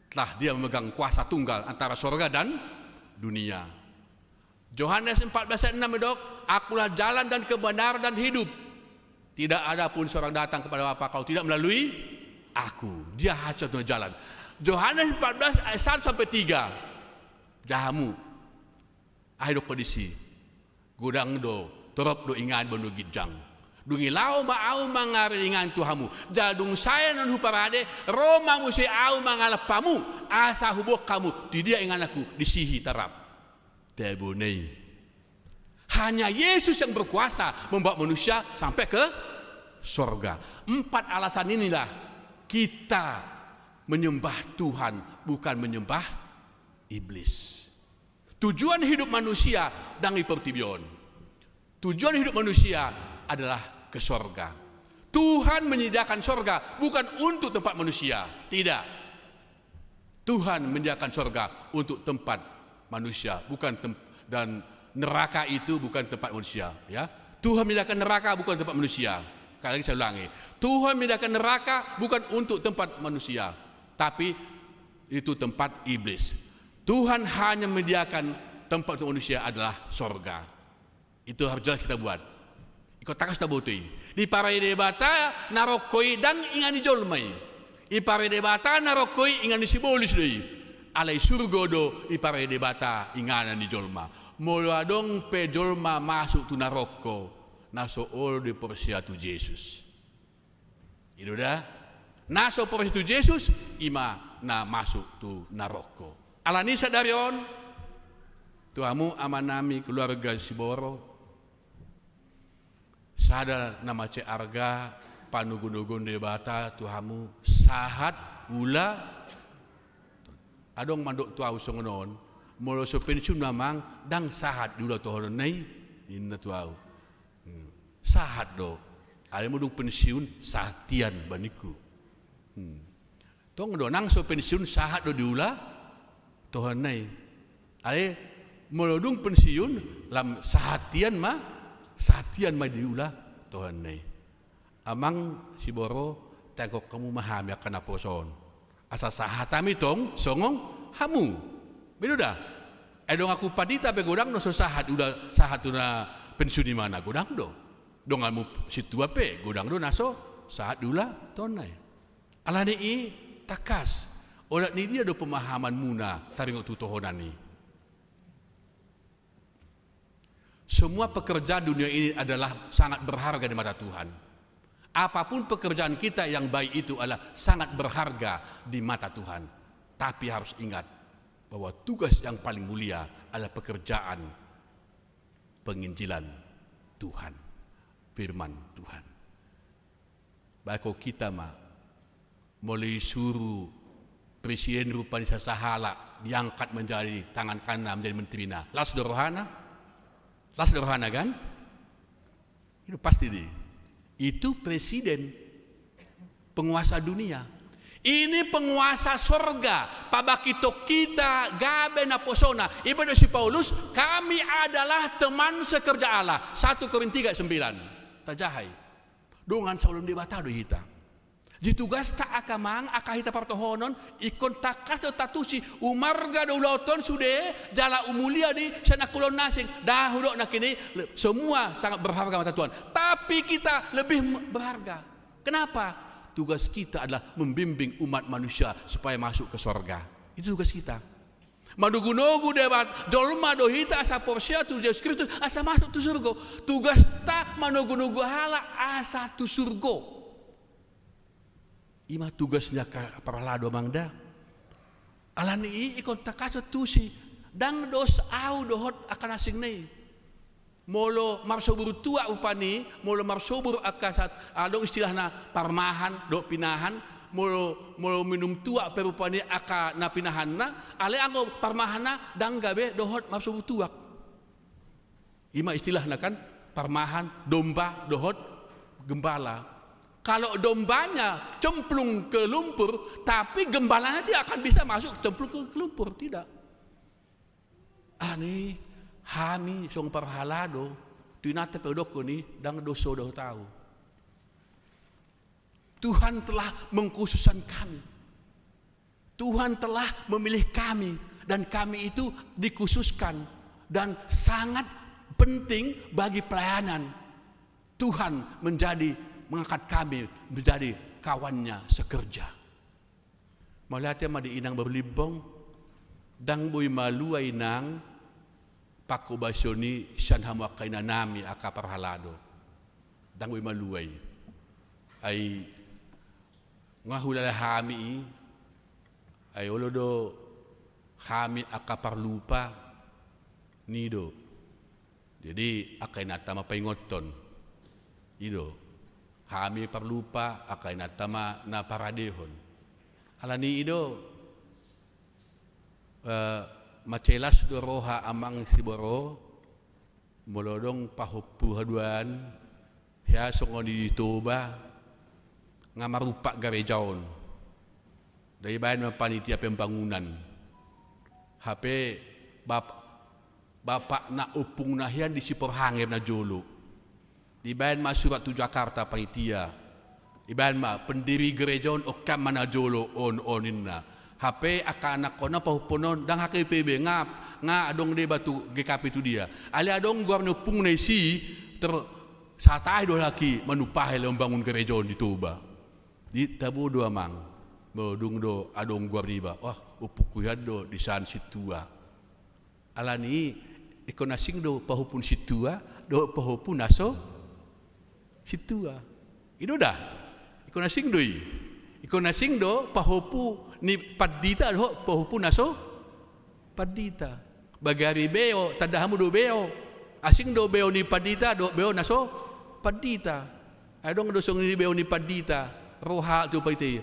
telah dia memegang kuasa tunggal antara sorga dan dunia. Yohanes empat belas ayat enam, idok, "Akulah jalan dan kebenaran dan hidup. Tidak ada pun seorang datang kepada Bapa kalau tidak melalui Aku." Dia satu-satunya jalan. Yohanes empat belas ayat satu sampai tiga. Jaha hamu. Aha idok disi? Godang do, torop do inganan banua ginjang. Dung i laho ma Ahu mangaradei inganan tu hamu. Jala dung sae annon Huparade, ro ma muse Ahu mangalap hamu, asa Huboan hamu, di dia ingananKu, disi i tarap. Tebona i. Hanya Yesus yang berkuasa membawa manusia sampai ke sorga. Empat alasan inilah kita menyembah Tuhan, bukan menyembah iblis. Tujuan hidup manusia ndang di portibi on. Tujuan hidup manusia adalah ke sorga. Tuhan menyediakan sorga bukan untuk tempat manusia. Tidak. Tuhan menyediakan sorga untuk tempat manusia, bukan tem-, dan neraka itu bukan tempat manusia, ya. Tuhan menyediakan neraka bukan tempat manusia. Sekali lagi saya ulangi, Tuhan menyediakan neraka bukan untuk tempat manusia, tapi itu tempat iblis. Tuhan hanya menyediakan tempat untuk manusia adalah sorga. Itu harus jelas kita buat. Ingkon tangkas taboto i. Diparehe Debata narokko i ndang inganan ni jolma i. Diparehe Debata narokko i inganan ni sibolis do i. Alai surgo do diparehe Debata inganan ni jolma. Molo adong pe jolma masuk tu narokko, na so olo do i porsea tu Jesus. I do da. Na so porsea tu Jesus, i ma na masuk tu narokko. Alani sadari on, tu hamu amanami keluarga Siboro, sada na mansai arga panogunoguon Debata tu hamu sahat ula. Adong mandok tu ahu songon on, molo so pensiun ma amang, ndang sahat diula tohononna i, ninna tu ahu. Hmm. Sahat do. Alai molo dung pensiun, sahat hian ba ningku. Hmm. Tong do, nang so pensiun, sahat do diula tohononna i. Alai molo dung pensiun, lam sahat hian ma, sahat hian ma diula tohononna i. Amang Siboro, tangkok hamu ma hami angka naposo on. Asa sahat hami tong songon hamu. Bedo da? Ai donganku pandita pe godang do so sahat diula, sahat tu na pensiun imana, godang do. Donganmu sintua pe godang do na so sahat diula tohononna i. Alani i tangkas, olat ni dia do pemahamanmuna taringot tu tohonan i? Semua pekerjaan dunia ini adalah sangat berharga di mata Tuhan. Apapun pekerjaan kita yang baik itu adalah sangat berharga di mata Tuhan. Tapi harus ingat bahwa tugas yang paling mulia adalah pekerjaan penginjilan Tuhan, firman Tuhan. Baik, hita ma, molo isuru presiden rupani sasahalak diangkat menjadi tangan kananna, menjadi menterina, las do rohana? Las do rohana, kan? Itu pasti di. Itu presiden, penguasa dunia. Ini penguasa sorga, pabangkithon hita gabe naposona. Ibadah si Paulus, kami adalah teman sekerja Allah. Satu Korintus tiga sembilan. Tajaha i. Dongan saulahon Debata do hita. Ditugasta angka amang, angka hita partohonon, ingkon tangkas do tatusi, umarga do ulaonta on sude, jala umulia do i sian angka ulaon na asing, ndang hudok nangkin i, le-, semua sangat berharga mata Tuhan. Tapi kita lebih m-, berharga. Kenapa? Tugas kita adalah membimbing umat manusia supaya masuk ke sorga. Itu tugas kita. Manogunogu Debata, jolma do hita asa porsea tu Jesus Kristus, asa masuk tu surgo. Tugasta manogunogu halak asa tu surgo. I ma tugas ni angka parhalado, amang, da. Alani i ingkon tangkas do tusi, ndang dos ahu dohot angka na asing na i. Molo marsobur tuak rupani, molo marsobur angka sat-, adong istilahna parmahan dohot pinahan, molo, molo minum tuak pe rupani angka na pinahanna, alai anggo parmahanna ndang gabe dohot marsobur tuak. I ma istilahna, kan, parmahan, domba dohot gembala. Kalau dombanya cemplung ke lumpur, tapi gembalanya tidak akan bisa masuk cemplung ke lumpur, tidak. Alani i hami songon parhalado, tu inanta pe hudokkon i, ndang dos ahu dohot ahu. Tuhan telah mengkhususkan kami. Tuhan telah memilih kami, dan kami itu dikhususkan dan sangat penting bagi pelayanan. Tuhan menjadi, mengangkat kami menjadi kawannya sekerja. Mauliate ma di inang baru Limbong, ndang boi malua inang panghobasion i sian hamu angka inanami angka parhalado. Ndang boi malua i. Ai nga hulala hami i, ai olo do hami angka parlupa, ninna do. Jadi angka inanta ma paingothon. I do. Hami parlupa, angka inanta ma na paradehon. Alani i do, eh, mansai las do roha amang Siboro, molo adong pahompu haduan, hea songon i di Toba, Nga marumpak gareja on. Dibaen ma panitia pembangunan. Hape bap-, bapakna ompungna hian di Siporhanger najolo. Dibaen ma surat tu Jakarta panitia. Dibaen ma pendiri gareja on, ongkam ma najolo on, on ninna. Hape angka anakkonna pahompuna on ndang H K B P be, nga, nga adong deba tu G K P tu dia. Alai adong goar ni ompungna disi, ter-, satahi do halak i manumpahi laho mambangun gareja on di Toba. Di tabo do amang, molo dung do adong goar niba, wah, ompungku hian do disan sintua. Alani i, ingkon asing do pahompu ni sintua dohot pahompu na so sintua. I do da? Ingkon asing do i. Ingkon asing do pahompu ni pandita dohot pahompu na so pandita. Bagari beo, tanda hamu do beo. Asing do beo ni pandita dohot beo na so pandita. Adong do songon i beo ni pandita, ro halak tu pandita i.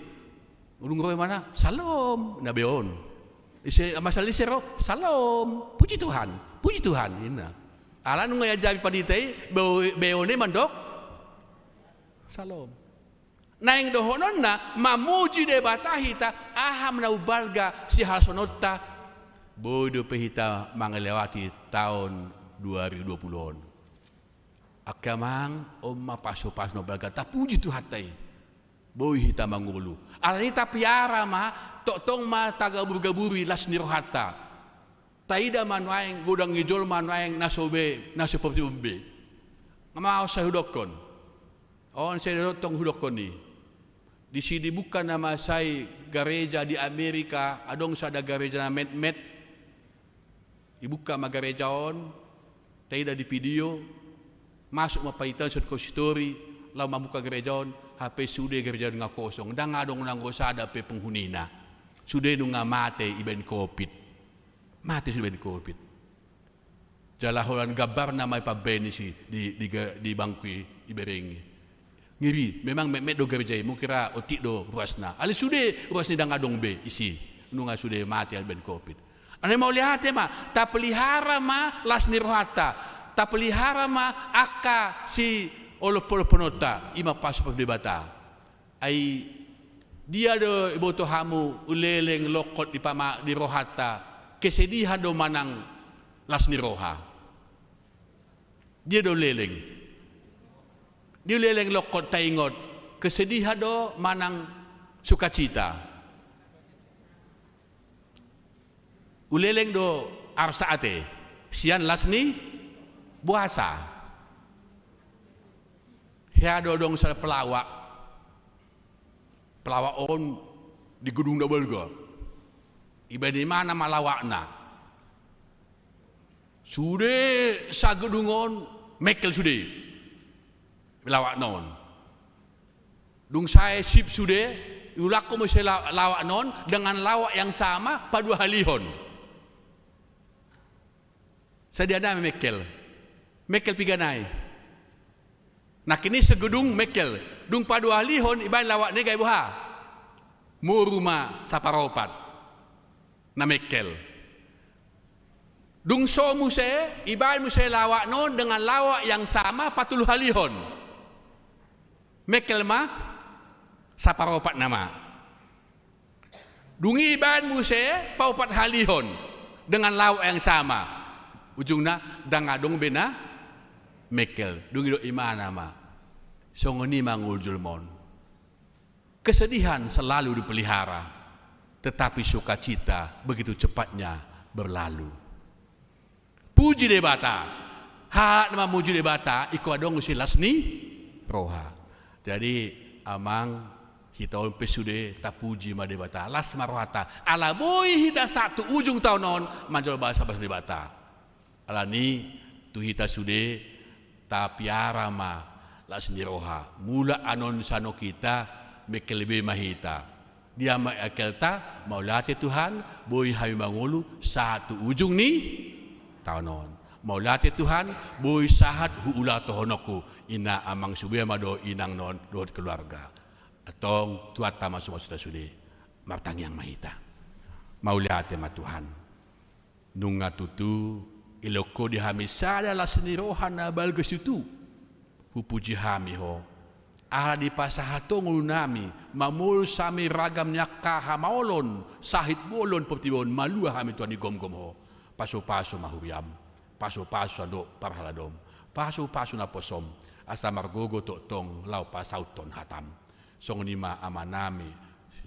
Dung ro imana, "Salom," ninna beo on. Ise, masalah ise ro, "Salom, puji Tuhan, puji Tuhan," ninna. Ala nunga diajari pandita i, beo, beo na i mandok, "Salom." Naeng dohononna mamuji Debata hita, aha ma na umbalga sihalashononta, boi dope hita mangalewati taon dua ribu dua puluh on. Angka amang, on ma pasupasu na umbalga, tapuji Tuhanta i. Boi hita mangolu. Alani i tapiara ma, tongtong ma tagaburgaburi las ni rohanta. Taida ma nuaeng, godang ni jolma nuaeng na so be, na so portibi be. Nga maos sai hudokkon. On sai do tong hudokkon i. Disi dibuka nama sai gareja di Amerika, adong sada gareja na metmet. Dibuka ma gareja on, taida di video, masuk ma pangitaan sian konsistory, laho mambuka gareja on, hape sude gareja on nga kosong, ndang adong nanggo sada pe penghunina. Sude nunga mate ibaen covid. Mate sude ibaen covid. Jala holan gambarna ma i pambaen disi di, di, di bangku i, ibereng i. Ngeri, memang metmet do gareja i, mungkin ra otik do ruasna. Alai sude ruas ni ndang adong be isi, nunga sude mate ibaen covid. Alani mauliate ma, tapelihara ma las ni rohanta, tapelihara ma angka siolopolopnonta, i ma pasupasu Debata. Ai dia do iboto hamu uleleng longkot di pama-, di rohanta, kesedihan do manang las ni roha? Dia do uleleng? Di uleleng longkot taingot, kesedihan do manang sukacita? Uleleng do arsa ate sian las ni boasa. Hea do adong sada pelawak. Pelawak on di gedung na balga. Ibaen imana ma lawakna. Sude sagedung on mengkel sude lawakna on. Dung sae sip sude, iulakhon muse la-, lawakna on dengan lawak yang sama paduahalihon. Sadia nai mengkel. Mengkel piga nai. Nangkin i sagedung mengkel. Dung paduahalihon, ibaen lawakna i gabe boha? Moru ma saparopat. Na mengkel. Dung so muse, ibaen muse lawakna on dengan lawak yang sama patoluhalihon. Mengkel ma saparopat nama. Dung i ibaen muse paopathalihon dengan lawak yang sama. Ujungna ndang adong be na mengkel. Dung i didok imana ma, songon i ma ngolu jolma on. Kesedihan selalu dipelihara, tetapi sukacita begitu cepatnya berlalu. Puji Debata. Hak na mamuji Debata ingkon adong muse las ni roha. Jadi amang, hita on pe sude tapuji ma Debata, las ma rohanta. Ala boi hita sahat tu ujung taon on manjalo basa-basa Debata. Alani tu hita sude, tapiara ma las ni roha. Mulak annon sian on hita, mengkel be ma hita. Dia ma mengkelta? Mauliate Tuhan, boi hami mangolu sahat tu ujung ni taon on. Mauliate Tuhan, boi sahat huulahon tohononku. Inna, amang, sude ma dohot inang non dohot keluarga. Antong Tuhanta ma mamasu-masu hita sude. Martangiang ma hita. Mauliate ma Tuhan. Nunga tutu dilehon Ho di hami sada las ni roha na balga situtu. Hupuji hami Ho. Ala dipasahat Ho ngolunami, mamolus hami ragam ni angka hamaolon, sahit bolon, portibi on, malua hami Tuhan di gomgom Ho. Pasupasu ma huriaM, pasupasu andorang parhaladoM, pasupasu naposoM, asa margogo tongtong laho pasauthon hataM. Songon i ma amanami,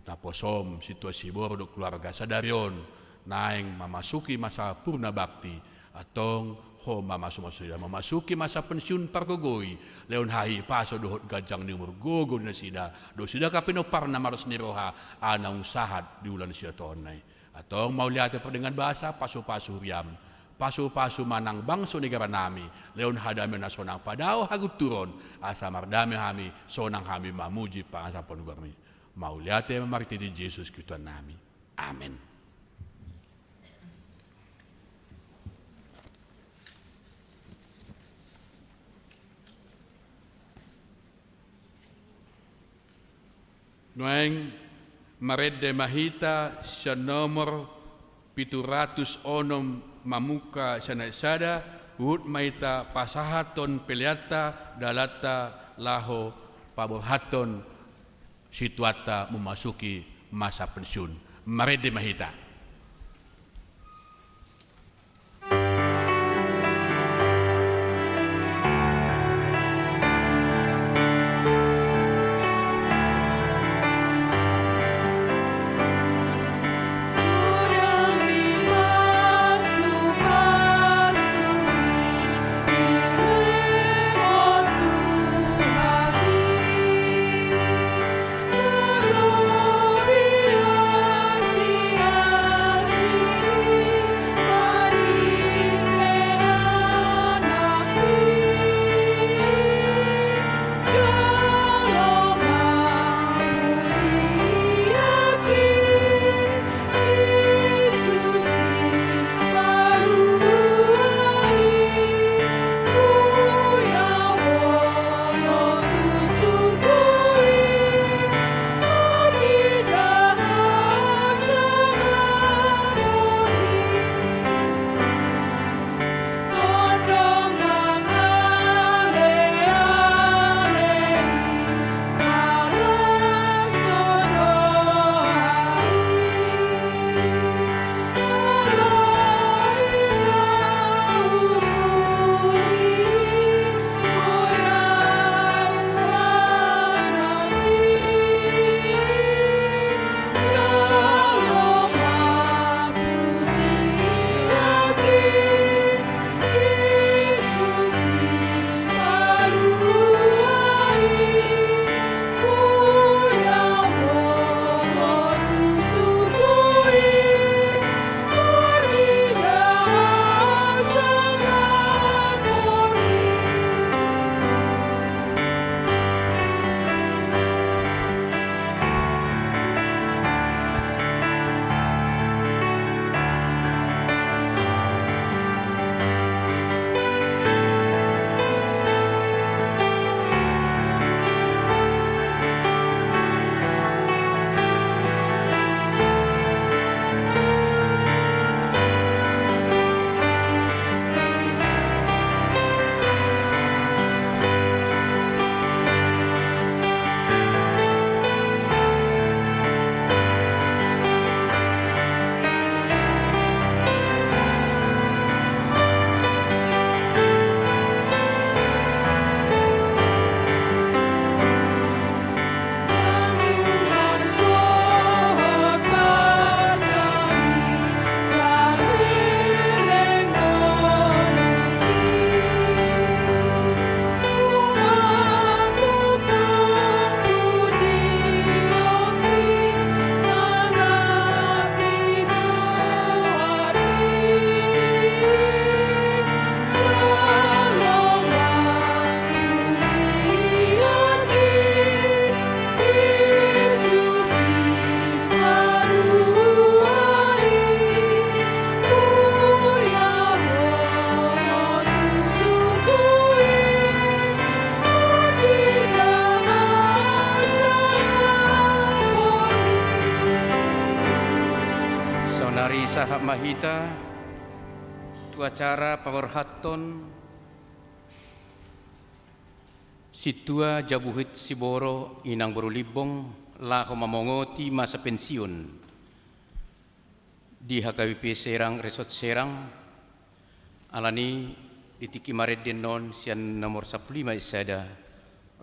naposoM, sintua siboru dohot keluarga sadari on, naeng mamasuki masa purna bakti, antong Ho ma mamasu-masu nasida, mamasuki masa pensiun pargogoi, lehon hahipason dohot ganjang ni umur gogo ni nasida, dohot sude angka pinomparna marlas ni roha, ala naung sahat di ulaon siatonna i. Antong mauliate pardenggan basa, pasupasu huriaM, pasupasu ma nang bangso ni negara nami, lehon hadameon na sonang, padao hagunturon, asa mardame hami, sonang hami mamuji pangasapon goarMi. Mauliate ma marhite Jesus Kristus Tuhannami. Amen. Nuaeng marende ma hita sian nomor pitu ratus onom mamungka sian ayat sada, huhut ma hita pasahathon peleanta, dalanta laho paborhathon situata memasuki masa pensiun. Marende ma hita. Saonari sahat ma hita tu acara paborhathon Sintua Jabuhit Siboro, Inang boru Limbong, laho mamongoti masa pensiun di H K B P Serang, Resort Serang. Alani i, di tingki marende on sian nomor sampulu lima ayat sada,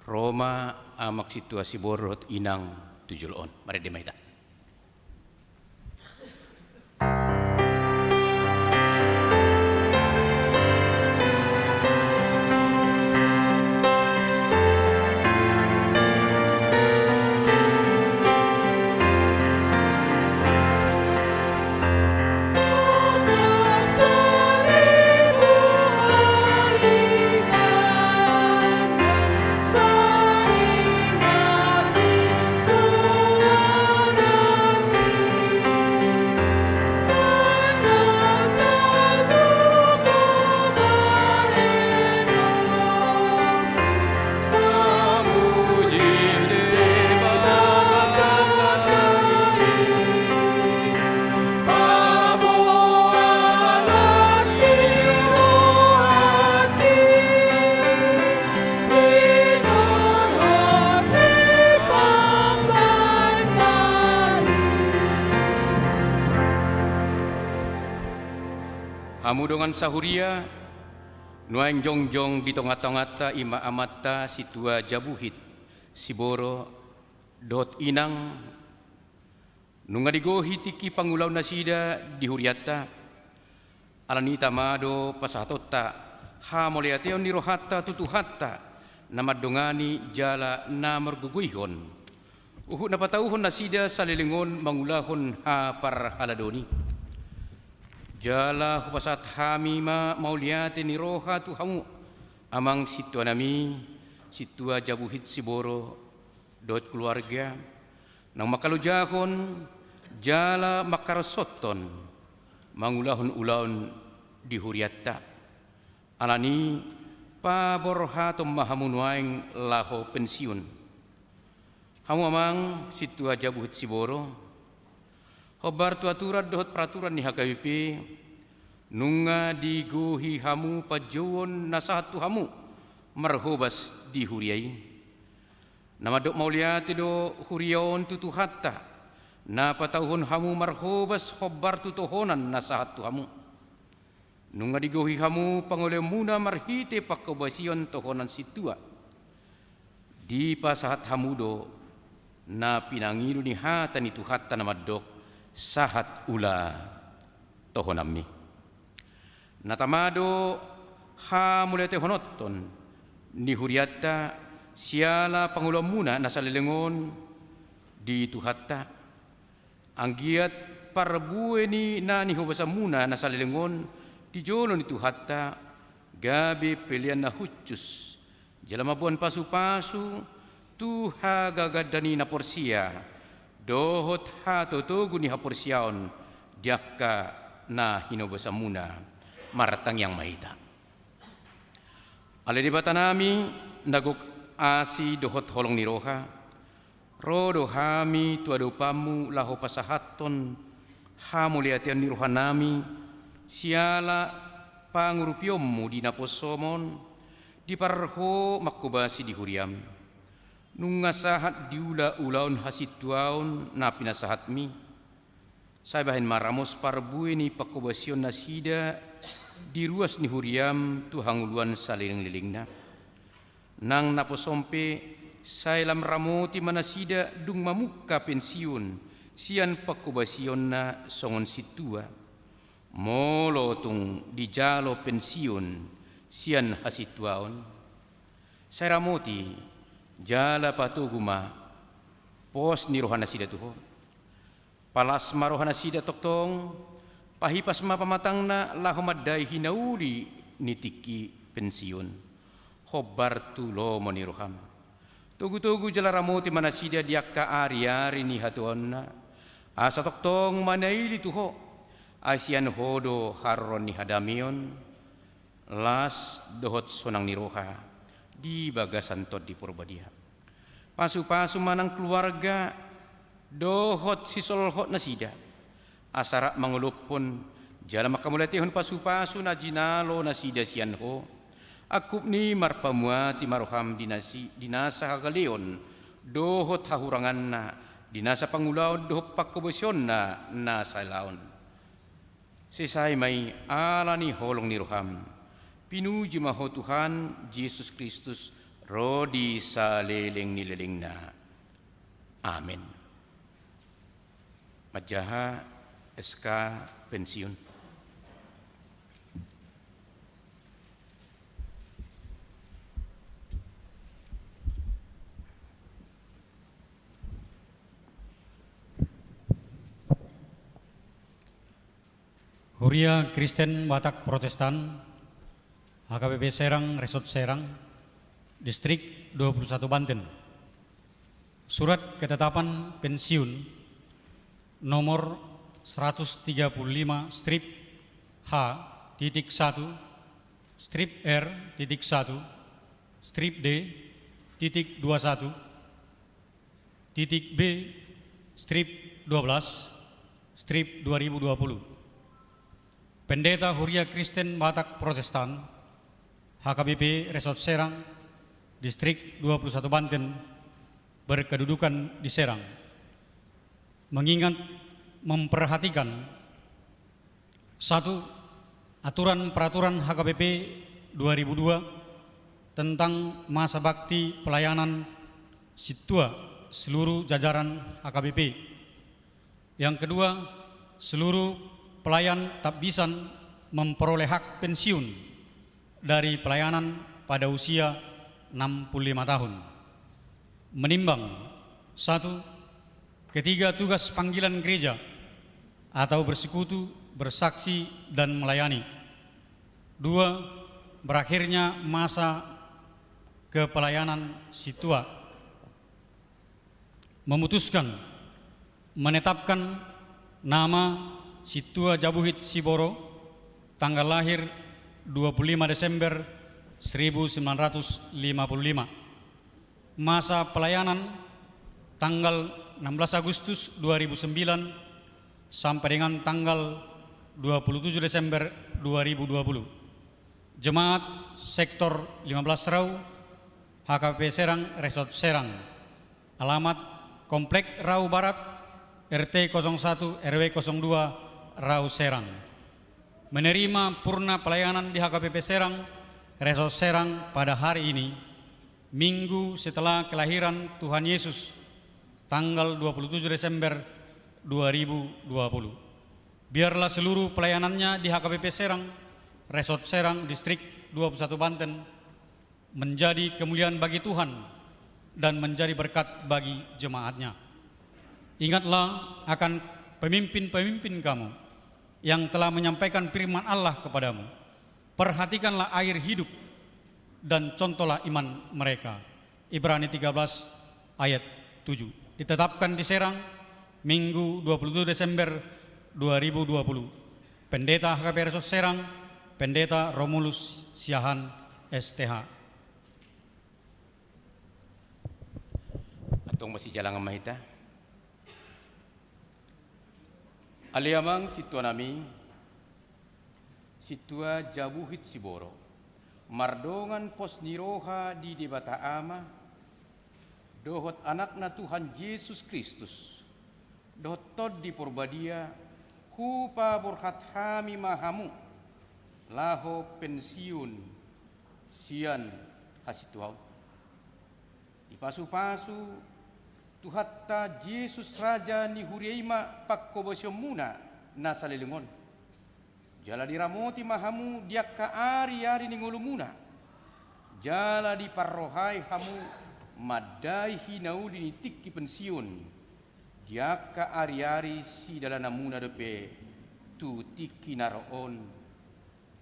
ro ma Amang Sintua Siboro dohot Inang tu jolo on. Marende ma hita. Hamu dongan sahuria, nuaeng jongjong di tongatonganta i ma amanta Sintua Jabuhit Siboro dohot Inang, nunga digohi tingki pangulaon nasida di hurianta. Alani i, tama do pasahatonta hamauliateon ni rohanta tu Tuhanta, na mandongani jala na margogoihon, huhut na patauhon nasida saleleng on mangulahon haparhaladon i. Jala hupasahat hami ma mauliate ni roha tu hamu, Amang Sintuanami, Sintua Jabuhit Siboro dohot keluarga, naung mangkalojahon jala mangkaroshon mangulahon ulaon di hurianta. Alani i, paborhaton ma hamu nuaeng laho pensiun. Hamu Amang Sintua Jabuhit Siboro, hombar tu aturan dohot peraturan ni H K B P, nunga digohi hamu panjouon na sahat tu hamu marhobas di huria i. Na mandok mauliate do huria on tu Tuhanta, na patauhon hamu marhobas hombar tu tohonan na sahat tu hamu. Nunga digohi hamu pangoleonmuna marhite panghobasion tohonan sintua. Dipasahat hamu do na pinangido ni hata ni Tuhanta na mandok, sahat ula tohonanmi. Na tama do hamauliatehononton ni hurianta siala pangoloanmuna na saleleng on di Tuhanta. Anggiat parbue ni na nihobasanmuna na saleleng on di jolo ni Tuhanta gabe pelean na hushus, jala mamboan pasupasu tu hagagadon ni na porsea dohot hatotogu ni haporseaon di angka na hinobasanmuna. Martangiang ma hita. Ale Debatanami, na gok asi dohot holong ni roha, ro do hami tu adopanmu laho pasahathon hamauliateon ni rohanami siala pangurupionmu di naposom on, di parho manghobasi di huriam. Nunga sahat diula ulaon hasintuaon na pinasahatmi. Sai bahen ma ramos parbue ni panghobasion nasida di ruas ni huriam tu hangoluan salelenglelengna. Nang naposom pe, sai lam ramoti ma nasida dung mamungka pensiun sian panghobasionna songon sintua. Molo tung dijalo pensiun sian hasintuaon, sai ramoti jala patogu ma pos ni rohanasida tu Ho. Palas ma rohanasida tongtong, pahipas ma pamatangna laho mandai hinauli ni tingki pensiun, hombar tu lomo ni roham. Togutogu jala ramoti ma nasida di angka ariari ni hatuaonna, asa tongtong manaili tu Ho, ai sian Ho do haroro ni hadameon, las dohot sonang ni roha di bagasan Tondi Porbadia. Pasupasu ma nang keluarga dohot sisolhot nasida, asa rap mangolophon jala manghamauliatehon pasupasu na jinalo nasida sian Ho, Angkup ni marpamuati ma roham di nasi-, di nasa hagaleon dohot hahuranganna, di nasa pangulaon dohot pangkobosionna na salelengon. Sesa i ma i ala ni holong ni roham. Pinuji ma ho Tuhan Jesus Kristus, ro di saleleng ni lelengna. Amen. Manjaha S K pensiun. Huria Kristen Batak Protestan, H K B P Serang, Resort Serang, Distrik dua puluh satu Banten. Surat ketetapan pensiun nomor seratus tiga puluh lima strip H titik satu, strip R titik satu, strip D titik dua satu, titik B, strip dua belas, strip dua ribu dua puluh. Pendeta Huria Kristen Batak Protestan, H K B P Resort Serang, Distrik dua puluh satu Banten, berkedudukan di Serang. Mengingat, memperhatikan, satu, aturan peraturan H K B P dua ribu dua tentang masa bakti pelayanan sintua seluruh jajaran H K B P. Yang kedua, seluruh pelayan tatap bisa memperoleh hak pensiun dari pelayanan pada usia enam puluh lima tahun. Menimbang, satu, ketiga tugas panggilan gereja atau bersekutu, bersaksi, dan melayani. Dua, berakhirnya masa kepelayanan sintua. Memutuskan, menetapkan nama Sintua Jabuhit Siboro, tanggal lahir dua puluh lima Desember seribu sembilan ratus lima puluh lima. Masa pelayanan tanggal enam belas Agustus dua ribu sembilan sampai dengan tanggal dua puluh tujuh Desember dua ribu dua puluh. Jemaat Sektor lima belas Rau, H K B P Serang, Resort Serang. Alamat Komplek Rau Barat, R T kosong satu, R W kosong dua, Rau Serang. Menerima purna pelayanan di H K B P Serang, Resort Serang pada hari ini, minggu setelah kelahiran Tuhan Yesus, tanggal dua puluh tujuh Desember dua ribu dua puluh. Biarlah seluruh pelayanannya di H K B P Serang, Resort Serang, Distrik dua puluh satu Banten, menjadi kemuliaan bagi Tuhan dan menjadi berkat bagi jemaatnya. Ingatlah akan pemimpin-pemimpin kamu yang telah menyampaikan firman Allah kepadamu. Perhatikanlah air hidup dan contohlah iman mereka. Ibrani tiga belas ayat tujuh. Ditetapkan di Serang, Minggu dua puluh tujuh Desember dua ribu dua puluh. Pendeta H K B P Resort Serang, Pendeta Romulus Siahaan, S T H. Antong masijalangan ma hita. Ale Amang Sintua nami, Sintua Jabuhit Siboro, mardongan pos ni roha di Debata Ama dohot Anakna Tuhan Jesus Kristus, dohot Tondi Porbadia, hupaborhat hami ma hamu laho pensiun sian hasintuaon. Dipasupasu Tuhanta Jesus, Raja ni huria i ma pangkobasionmuna na saleleng on. Jala diramoti ma hamu di angka ari-ari ni ngolumuna. Jala diparrohai hamu mandai hinauli ni tingki pensiun di angka ari-ari sidalananmuna dope tu tingki na ro on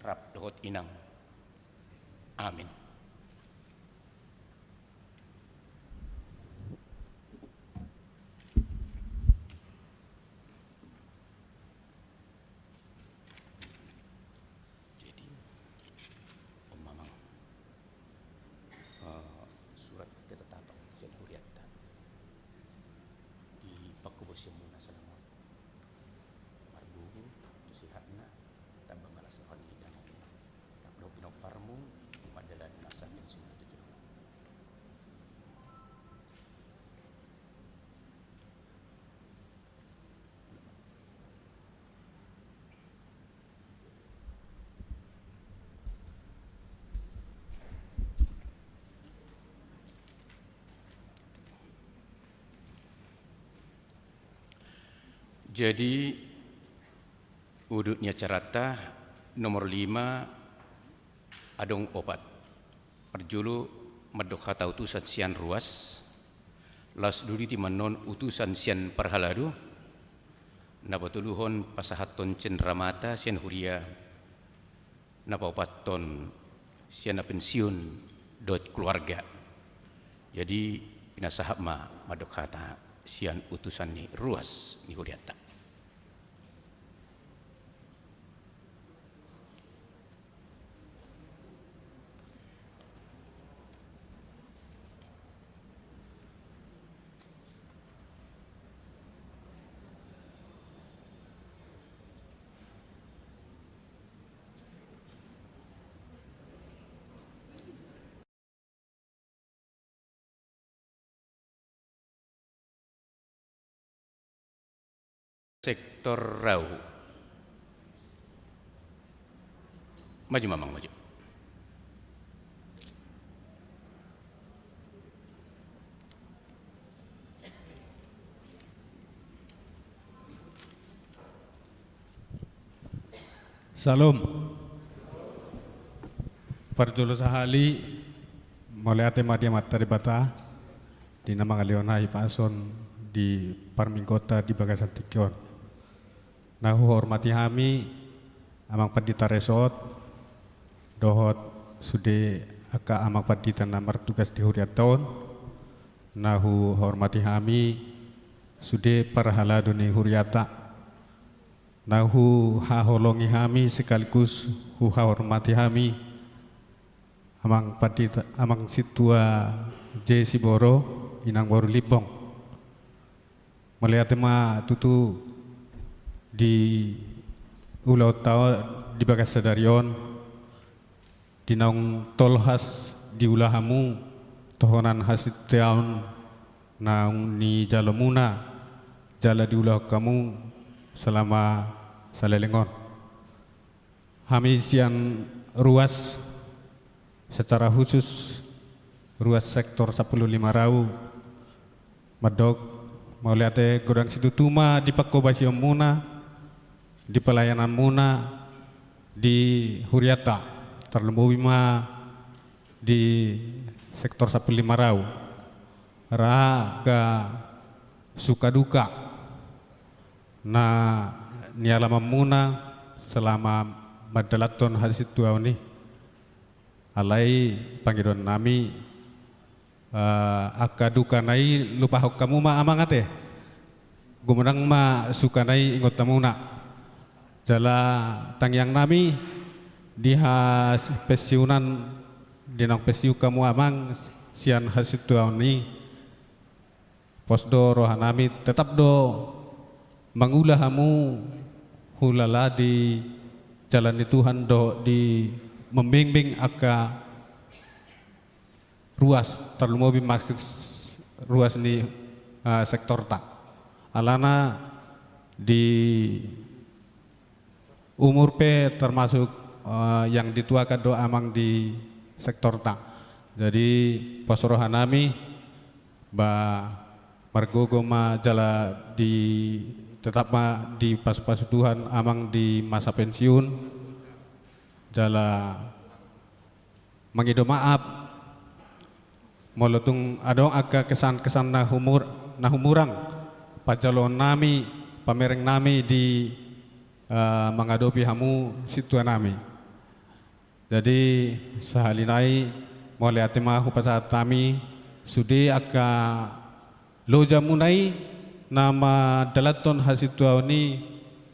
rap dohot inang. Amin. Jadi, on ma, Amang, eh, surat ketetapan sian hurianta di pangkobasionmuna sonang on. Margogo tu sehatna, tamba ma las roha ni inang on. Rap dohot pinomparmu, mandala Jadi, udut ni acaranta nomor lima, adong opat. Parjolo mandok hata utusan sian ruas, laos duditi ma annon utusan sian parhalado, na patoluhon pasahathon cenderamata sian huria, na paopathon sian na pensiun dohot keluarga. Jadi, pinasahat ma mandok hata sian utusan ni ruas ni hurianta. Sektor Rau. Maju ma amang, maju. Syalom. Parjolo sahali, mauliate ma di Amanta Debata, di na mangalehon hahipason di parmingguonta di bagasan tingki on. Na huhormati hami, Amang Pandita Resort, dohot sude angka Amang Pandita na martugas di hurianta on, na huhormati hami, sude parhalado ni hurianta, na huhaholongi hami sekaligus huhahormati hami, Amang Pandita, Amang Sintua J. Siboro, Inang Boru Limbong. Mauliate ma tutu di ulaonta on di bagas sadari on, di naung tolhas diula hamu tohonan hasitiaon naung nijalomuna jala diulahon hamu selama saleleng on. Hami sian ruas, secara khusus ruas sektor sampulu lima Rau, mandok mauliate godang situtu ma di panghobasionmuna, di pelayananmuna di hurianta, tarlumobi ma di sektor sampulu lima Rau. Ra angka suka duka na nialamanmuna selama mandalanhon hasitiaon i. Alai pangidoannami, eh, angka dukana i lupahon hamu ma amang ate. Gumodang ma sukana i ingot hamuna. Jala tangiangnami di hapensiunan, di naung pensiun hamu amang sian hasitiaon i. Pos do rohanami, tetap do mangula hamu hulala di jalan ni Tuhan dohot di membimbing angka ruas, tarlumobi ma ruas ni, eh, sektorta. Alana di umur pe termasuk, eh, yang dituakan do amang di sektorta. Jadi pos rohanami, ba margogo ma jala di, tetap ma dipasupasu Tuhan amang di masa pensiun. Jala mangido maaf molo tung adong angka kesan-kesan na humur-, na humurang panjaloonnami, pamerengnami di, eh, mangadopi hamu sintuanami. Jadi sahali nai mauliate ma hupasahat hami sude angka lojamuna i na mandalanhon hasintuaon i,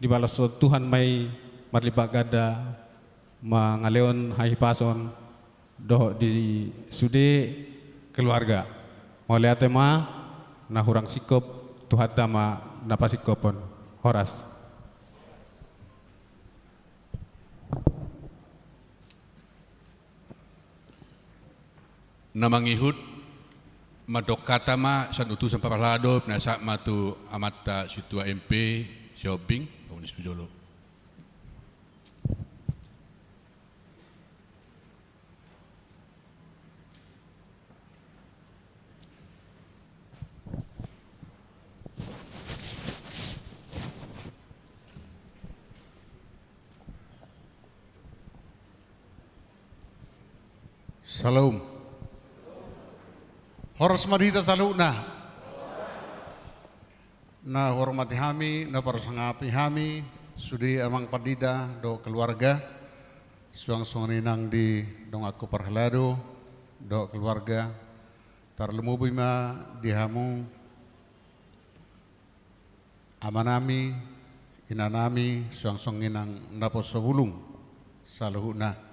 dibalashon Tuhan ma i marlipat ganda mangalehon hahipason dohot di sude keluarga. Mauliate ma, na hurang singkop Tuhanta ma na pasingkophon. Horas. Na mangihut mandok hata ma sian utusan parhalado, pinasahat ma tu amanta Sintua M P Sihombing, komunis pujolo. Syalom. Horas ma di hita saluhutna. Na huhormati hami, na parsangapi hami, sude amang pandita dohot keluarga, suang songon i nang di donganku parhalado dohot keluarga, tarlumobi ma di hamu amanami, inanami, suang songon i nang naposobulung saluhutna.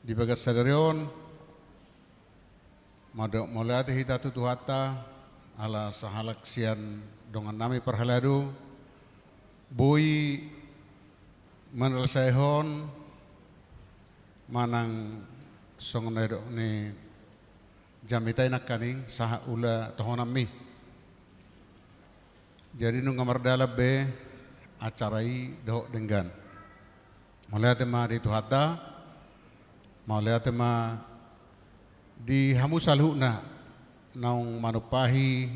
Di bagas sadari on, mandok mauliate hita tu Tuhanta, ala sahalak sian dongannami parhalado, boi manalsaehon manang songon na didok ni jamita i nangkaning sahat ula tohonanmi. Jadi nunga mardalan be acara i dohot denggan. Mauliate ma di Tuhanta, mauliate ma di hamu saluhutna naung manumpahi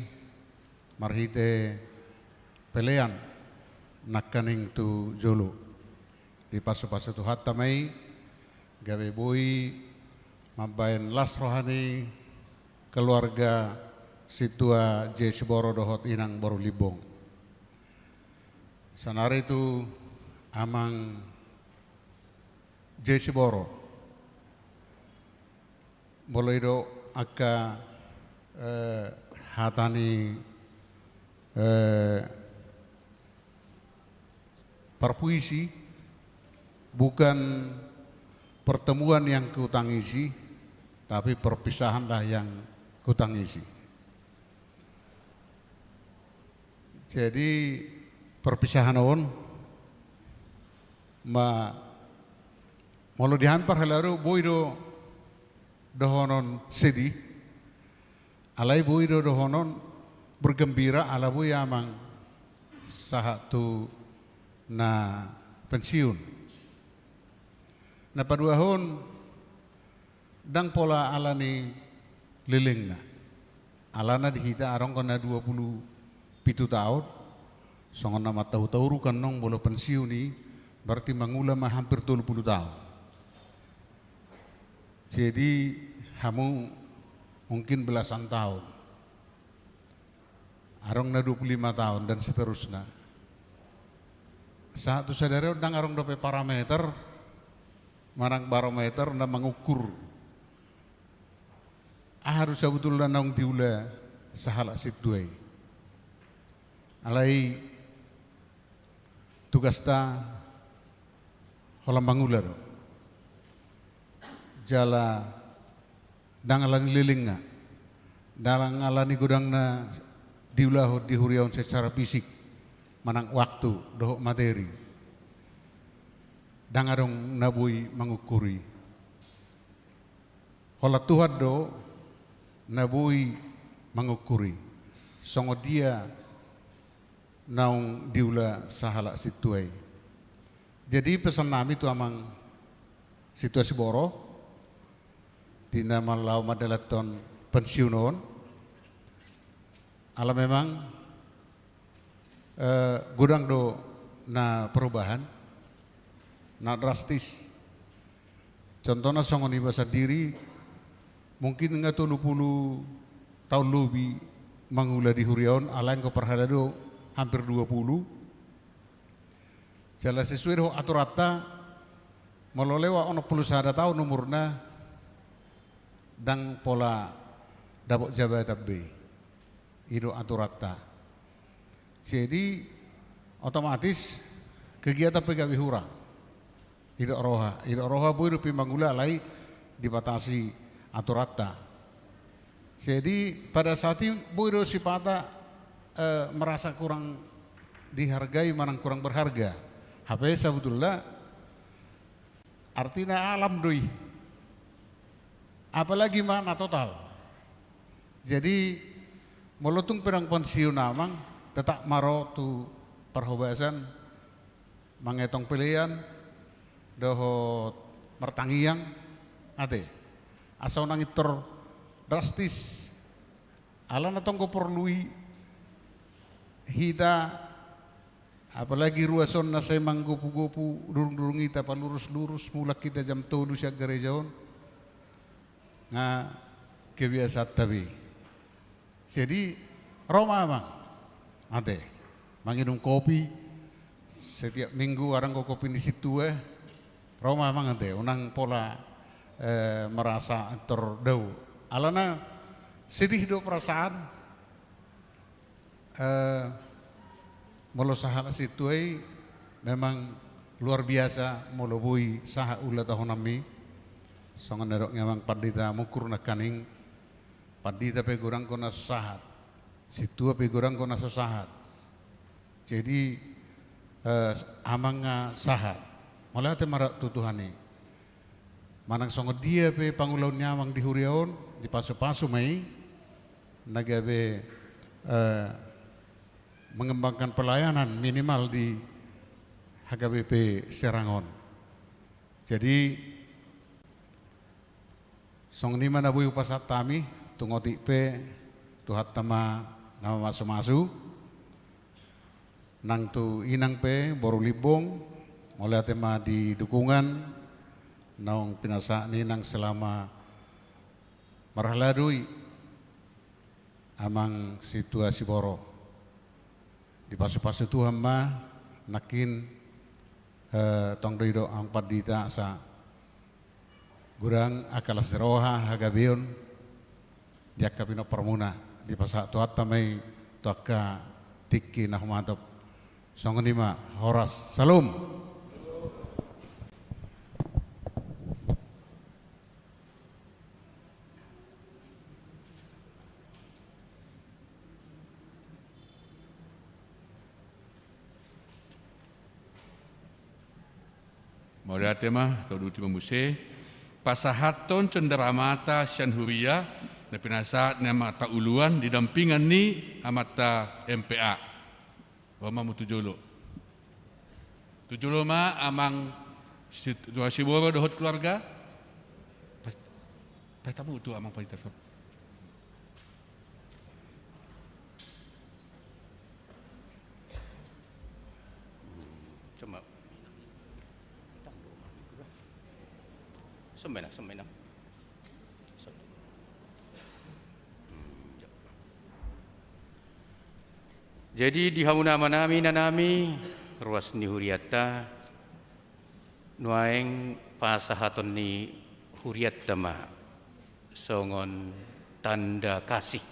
marhite pelean nangkaning tu jolo. Dipasupasu Tuhanta ma i gabe boi mambahen las roha ni keluarga sintua J. Siboro dohot inang boru Limbong. Saonari tu amang J. Siboro. Molo didok angka, eh, hata ni, eh, parpuisi, bukan pertemuan yang kutangisi, tapi perpisahanlah yang kutangisi. Jadi perpisahan on ma, molo di hami parhalado boi do dohonon sedih, alai boi do dohonon bergembira ala boi amang sahat tu na pensiun. Na paduahon, ndang pola ala ni lelengna. Alana di hita adong do na dua pulu pitu taon, songon na matahu-tahu kan nang molo pensiun i, berarti mangula ma hampir tolu pulu taon. Jadi hamu mungkin belasan taon. Adong na dua pulu lima taon dan seterusna. Sahat tu sadari on ndang adong dope parameter manang barometer na mangukur aha do sabotulna naung diula sahalak sintua i. Alai tugasta holan mangula do. Jala ndang ala ni lelengna, ndang ala ni godangna diulahon di huria on secara fisik manang waktu dohot materi. Ndang adong na boi mangukur i. Holan Tuhan do na boi mangukur i songon dia naung diula sahalak sintua i. Jadi pesan nami tu amang sintua Siboro, di na mangula mandalanhon pensiun on, ala memang, eh, godang do na perubahan na drastis. Contohna songon iba sandiri, mungkin nga tolu pulu taon lobi mangula di huria on, alai anggo parhalado hampir dua pulu. Jala sesuai dohot aturanta, molo lewat onom pulu sada taon umurna, ndang pola dapot jabatan be. I do aturanta. Jadi otomatis kegiatan pe gabe hurang. Didok roha, didok roha boi dope mangula alai dibatasi aturanta. Jadi pada saat i boi do sipata, eh, merasa kurang dihargai manang kurang berharga. Hape sabotulna artina alam do i. Apalagi ma na total. Jadi molo tung pe ndang pensiun amang, tetap ma ro tu parhobasan, mangetong pelean dohot martangiang, ate. Asa unang pintor drastis. Alana tong porlu i hita, apalagi ruas on na sai manggopu-gopu, durung-durung i tapalurus-lurus, mulak hita jam tolu sian gareja on. Nga kebiasaanta be. Jadi ro ma amang ate manginum kopi setiap minggu, aranggo kopi ni sintua. Ro ma amang ate, unang pola eh, merasa tordau. Alana sedih do perasaan. Eh, molo sahat sintua i memang luar biasa molo boi sahat ulatahononmi. Songon na dok ni amang pandita mungkur nangkaning, pandita pe godang do na so sahat, sintua pe godang do na so sahat. Jadi eh, amang nga sahat. Mauliate ma rap tu Tuhan i. Manang songon dia pe pangulaon ni amang di huria on, dipasupasu ma i na gabe eh, mengembangkan pelayanan minimal di H K B P Serang on. Jadi songon i ma na boi hupasahat hami. Tung otik pe Tuhanta ma na mamasumasu. Nang tu inang pe boru Limbong, mauliate ma di dukungan naung pinasahat ni inang selama marhalado i amang sintua Siboro. Dipasupasu Tuhan ma nangkin eh, tong do i do amang pandita asa godang angka las ni roha hagabeon di angka pinomparmuna. Dipasahat Tuhanta ma i tu angka tingki na humantop. Songon i ma, horas. Salam. Mauliate ma, tauduti ma muse. Pasahathon cenderamata sian huria na pinasahat ni amanta uluan didampingan ni amanta M P A. Ro ma hamu tu jolo. Tu jolo ma amang si-, sintua Siboro dohot keluarga. Pas-, pas tamu tu amang pangitar. Sembahyang, sembahyang. Jadi di hamuna amanami, inanami, ruas ni hurianta, nuaeng pasahaton ni hurianta ma songon tanda kasih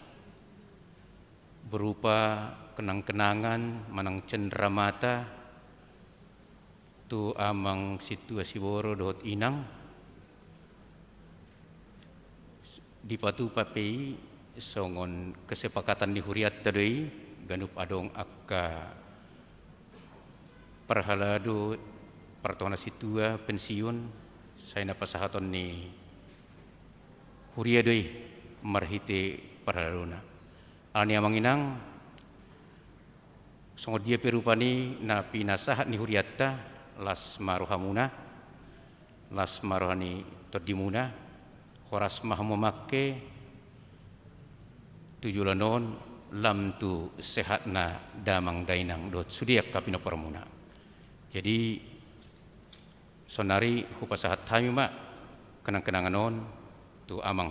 berupa kenang-kenangan manang cenderamata tu amang sintua Siboro dohot inang. Dipatupa pe i songon kesepakatan ni hurianta do i, ganup adong angka parhalado partohonan sintua pensiun, sai na pasahaton ni huria do i marhite parhaladona. Alani amang inang, songon dia pe rupani na pinasahat ni hurianta, las ma rohamuna, las ma roha ni tondimuna, horas ma hamu mamangke tu joloan on, lam tu sehatna damang dainang dohot sude angka pinomparmuna. Jadi saonari hupasahat hami ma kenang-kenangan on tu amang.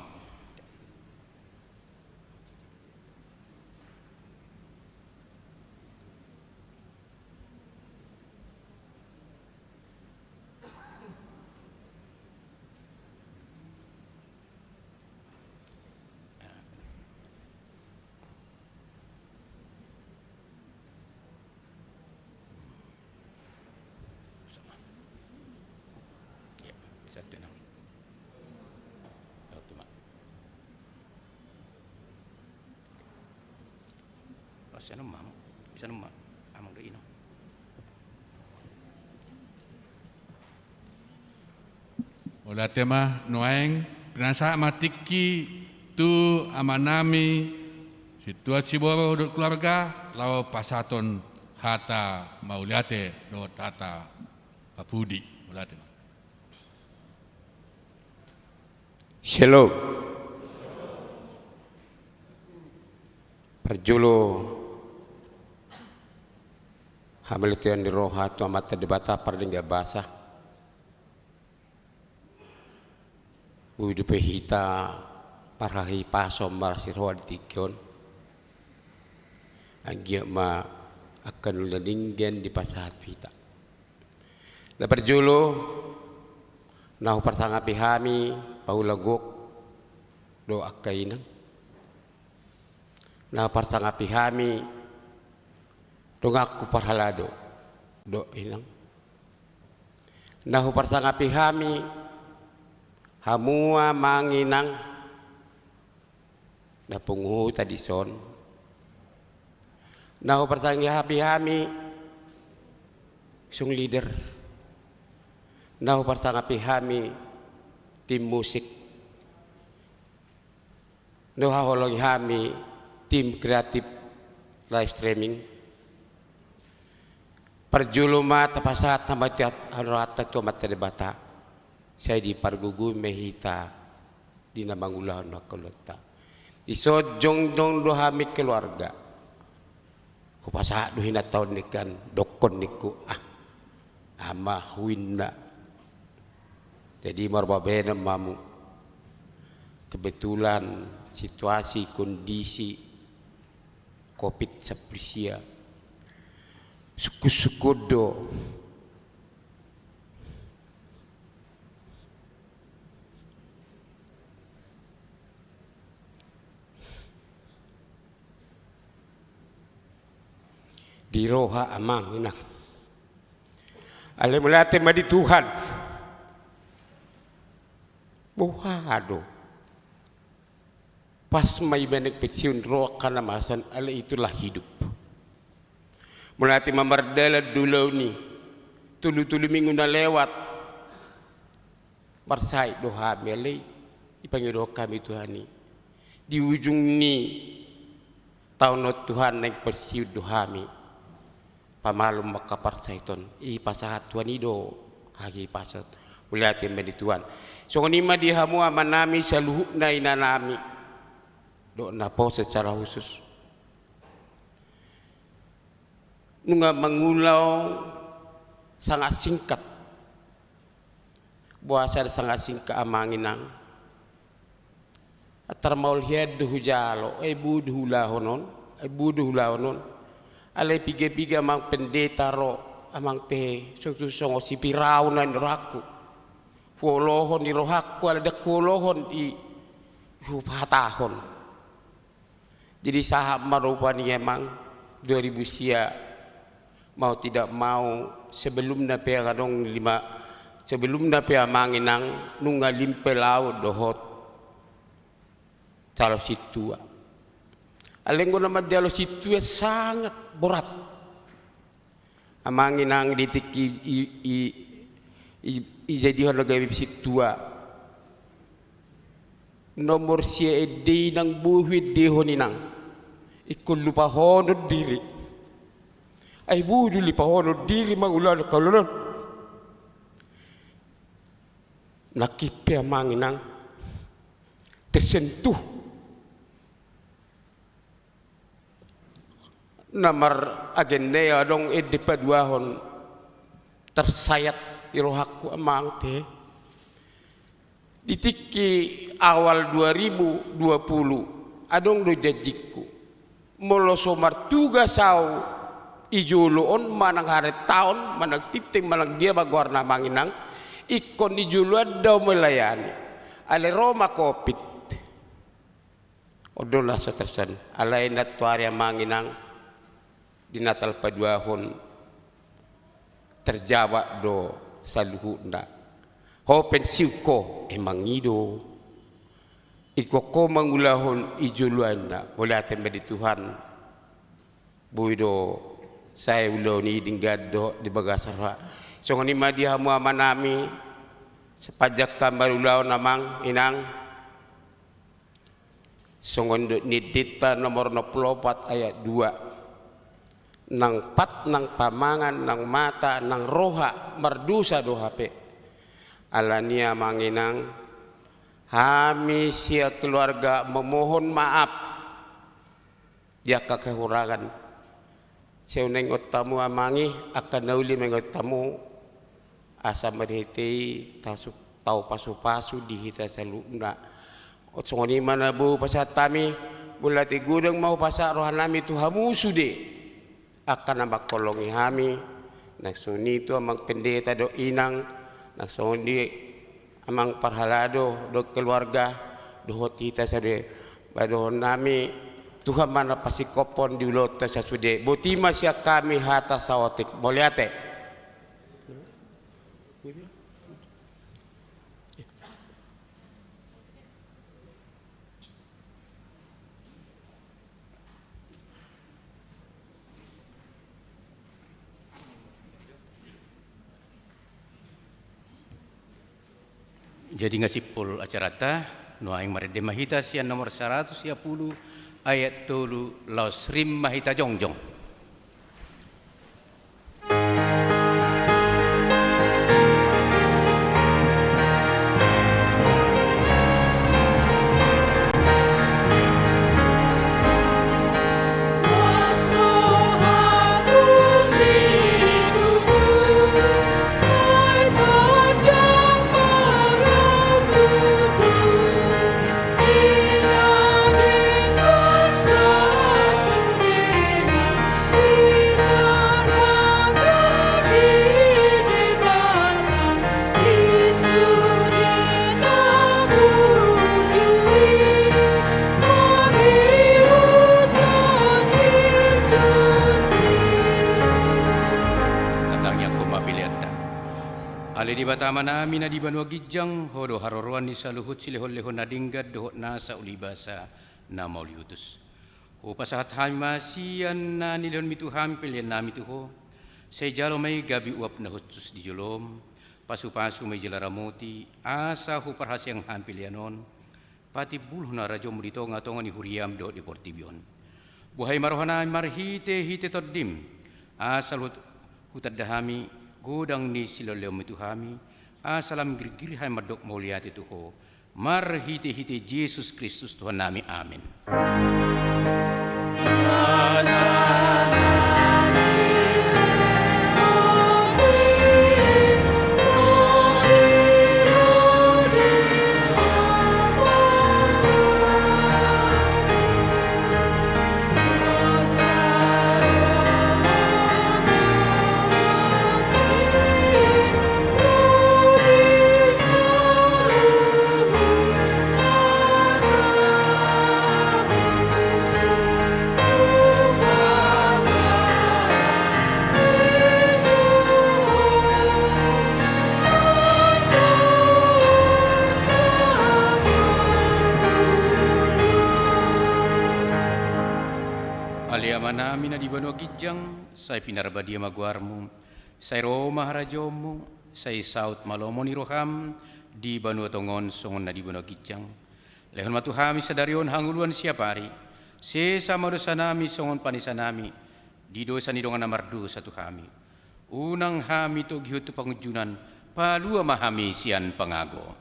Sama. Ya, satu enam. Satu, Mak. Pas enam, Mak. Bisa enam, Mak. Amang do ino. Mauliate ma, nuaeng pinasahat ma tingki tu amanami sintua Siboro dohot keluarga, laho pasahaton hata mauliate dohot hata papudi. Mauliate ma. Shalom. Parjolo hamauliateon ni roha tu Amanta Debata pardenggan basa. Boi dope hita marhahipason marasi roha di tingki on. Anggiat ma angka na uli na denggan dipasahat tu hita. Na parjolo, na huparsangapi hami, paula gok, dohot angka inang. Na huparsangapi hami, donganku parhalado, dohot inang. Na huparsangapi hami, hamu amang inang, na punguta dison. Na huparsangapi hami, song leader. Na huparsangapi hami, tim musik. Na huhaholongi hami, tim kreatif live streaming. Parjolo ma tapasahat hami tu Amanta Debata, sai dipargogoi ma hita di na mangulahon angka ulaonta. Dison jongjong do hami keluarga. Hupasahat do inanta on ningkan, dokkon ningku, ah, ama, huinna. Jadi marbabenan ma hamu. Kebetulan situasi, kondisi covid sampulu sia, sungkun-sungkun do. Di roha amang inang. Alai mauliate ma di Tuhan. Boha do. Pas ma iba naeng pensiun ro angka na masa on, alai itulah hidup. Mauliate ma mardalan do ulaon i. Tolu-tolu minggu na lewat. Marsahit do hami, alai dipangidohon hami Tuhan i. Di ujung ni taon on Tuhan naeng pensiun do hami. Pamalum ma angka parsahit on, dipasahat Tuhan i do hahipason. Mauliate ma di Tuhan. Songon i ma di hamu amanami saluhutna, inanami. Dohot naposo secara khusus. Nunga mangula on sangat singkat. Boasa do sangat singkat amang inang. Antar maol hian do hujalo, ai boi do huulahon on, ai boi do huulahon on. Alai piga-piga amang pendeta ro, amang pe, so-, so-, songon si Firaun na di rohangku. Huolohon di rohangku, alai ndang huolohon di huhatahon. Jadi sahat ma rupani amang, dua ribu sia, mau tidak mau, sebelumna pe adong lima, sebelumna pe amang inang, nunga limpel au dohot jalo sintua. Alai anggo na manjalo sintua sangat borat. Amang inang, di tingki i, i, i, i, ijadihon na gabe sintua. Nomor sia ende i nang boi huendehon inang. Ingkon lupahonon diri. Ai boi do lupahonon diri mangulahon angka ulaon on. Nangkin pe amang inang tersentuh. Na maragenda i adong ende paduahon tarsayat di rohangku amang te. Di tingki awal dua ribu dua puluh, adong do janjingku. Molo so martugas au i jolo on manang harentaon, manang tintin, manang dia ma goarna amang inang, ingkon i jolo an do au melayani. Alai ro ma covid. On do na so tersen. Alai nantoari amang inang di Natal paduahon terjawab do saluhutna. Ho pensiun ho, emang i do. Ingkon ho mangulahon i jolo anna. Mauliate ma di Tuhan. Boi do sae ulaon i denggan dohot di bagasan roha. Songon i ma di hamu amanami, sepanjang hami marulaon amang inang. Songon dok ni endenta nomor onom pulu opat ayat dua. Nang pat, nang pamangan, nang mata, nang roha, mardosa do hape. Alani i amang inang, hami sian keluarga memohon maaf di angka kekurangan. Sai unang ingot hamu amang i, angka na uli ma ingot hamu, asa marhite i tasup-, tau pasu-pasu di hita saluhutna. Songon i ma na boi hupasahat hami, mauliate godang ma hupasahat rohanami tu hamu sude, angka na mangholongi hami, na songon i tu amang pendeta dohot inang, na songon i amang parhalado dohot keluarga, dohot hita sude, padohononnami, Tuhan ma na pasingkophon di ulaonta sasude. Boti ma sian hami hata saotik. Mauliate. Jadi nga simpul acaranta, nuaeng marende ma hita sian nomor saratus sia pulu ayat tolu, laos rap ma hita jongjong. Tatangiangkon ma peleanta. Ale Debata Amanami na di banua ginjang, Ho do haroroan ni saluhut silehon-lehon na denggan dohot nasa ulibasa na mauliutus. Hupasahat hami ma sian na nilehonmi tu hami peleannami tu Ho. Sai jalo ma i gabe uap na hushus di jolom, pasu-pasu ma i jala ramoti, asa huparhaseang hami pelean on, patimbulhon harajaonmu di tonga-tonga ni huriam dohot di portibi on. Buhai ma rohanami marhite-hite Tondim, asa hu-, hutanda hami godang ni silehon-lehonmi tu hami, asa lam girgir hami mandok mauliate tu Ho, marhite-hite Jesus Kristus Tuhannami. Amen. Ale Amanami na di banua ginjang, sai pinarbadia ma goarmu, sai ro ma harajaonmu, sai saut ma lomo ni roham, di banua tonga on songon na di banua ginjang. Lehon ma tu hami sadari on hangoluan siapari, sesa ma dosanami songon panesanami di dosa ni dongan na mardosa tu hami. Unang hami togihon tu pangunjunan, palua ma hami sian pangago.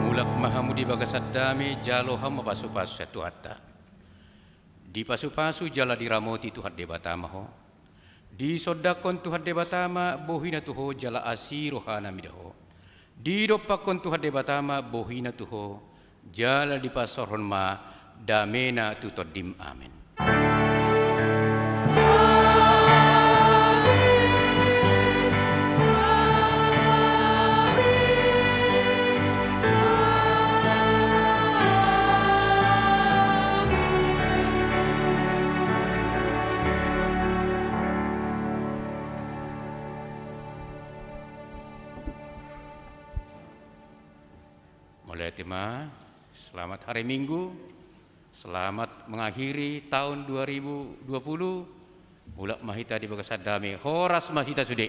Mulak ma hamu di bagasan dame, jalo hamu ma pasu-pasu sian Tuhanta. Dipasu-pasu jala diramoti Tuhan Debata ma ho. Disondangkon Tuhan Debata ma bohina tu ho jala asi rohana mida ho. Didompakkon Tuhan Debata ma bohina tu ho, jala dipasaorhon ma damena tu tondim. Amen. Tema, selamat hari Minggu, selamat mengakhiri tahun dua ribu dua puluh. Mulak ma hita di bagasan dame, horas ma hita sude.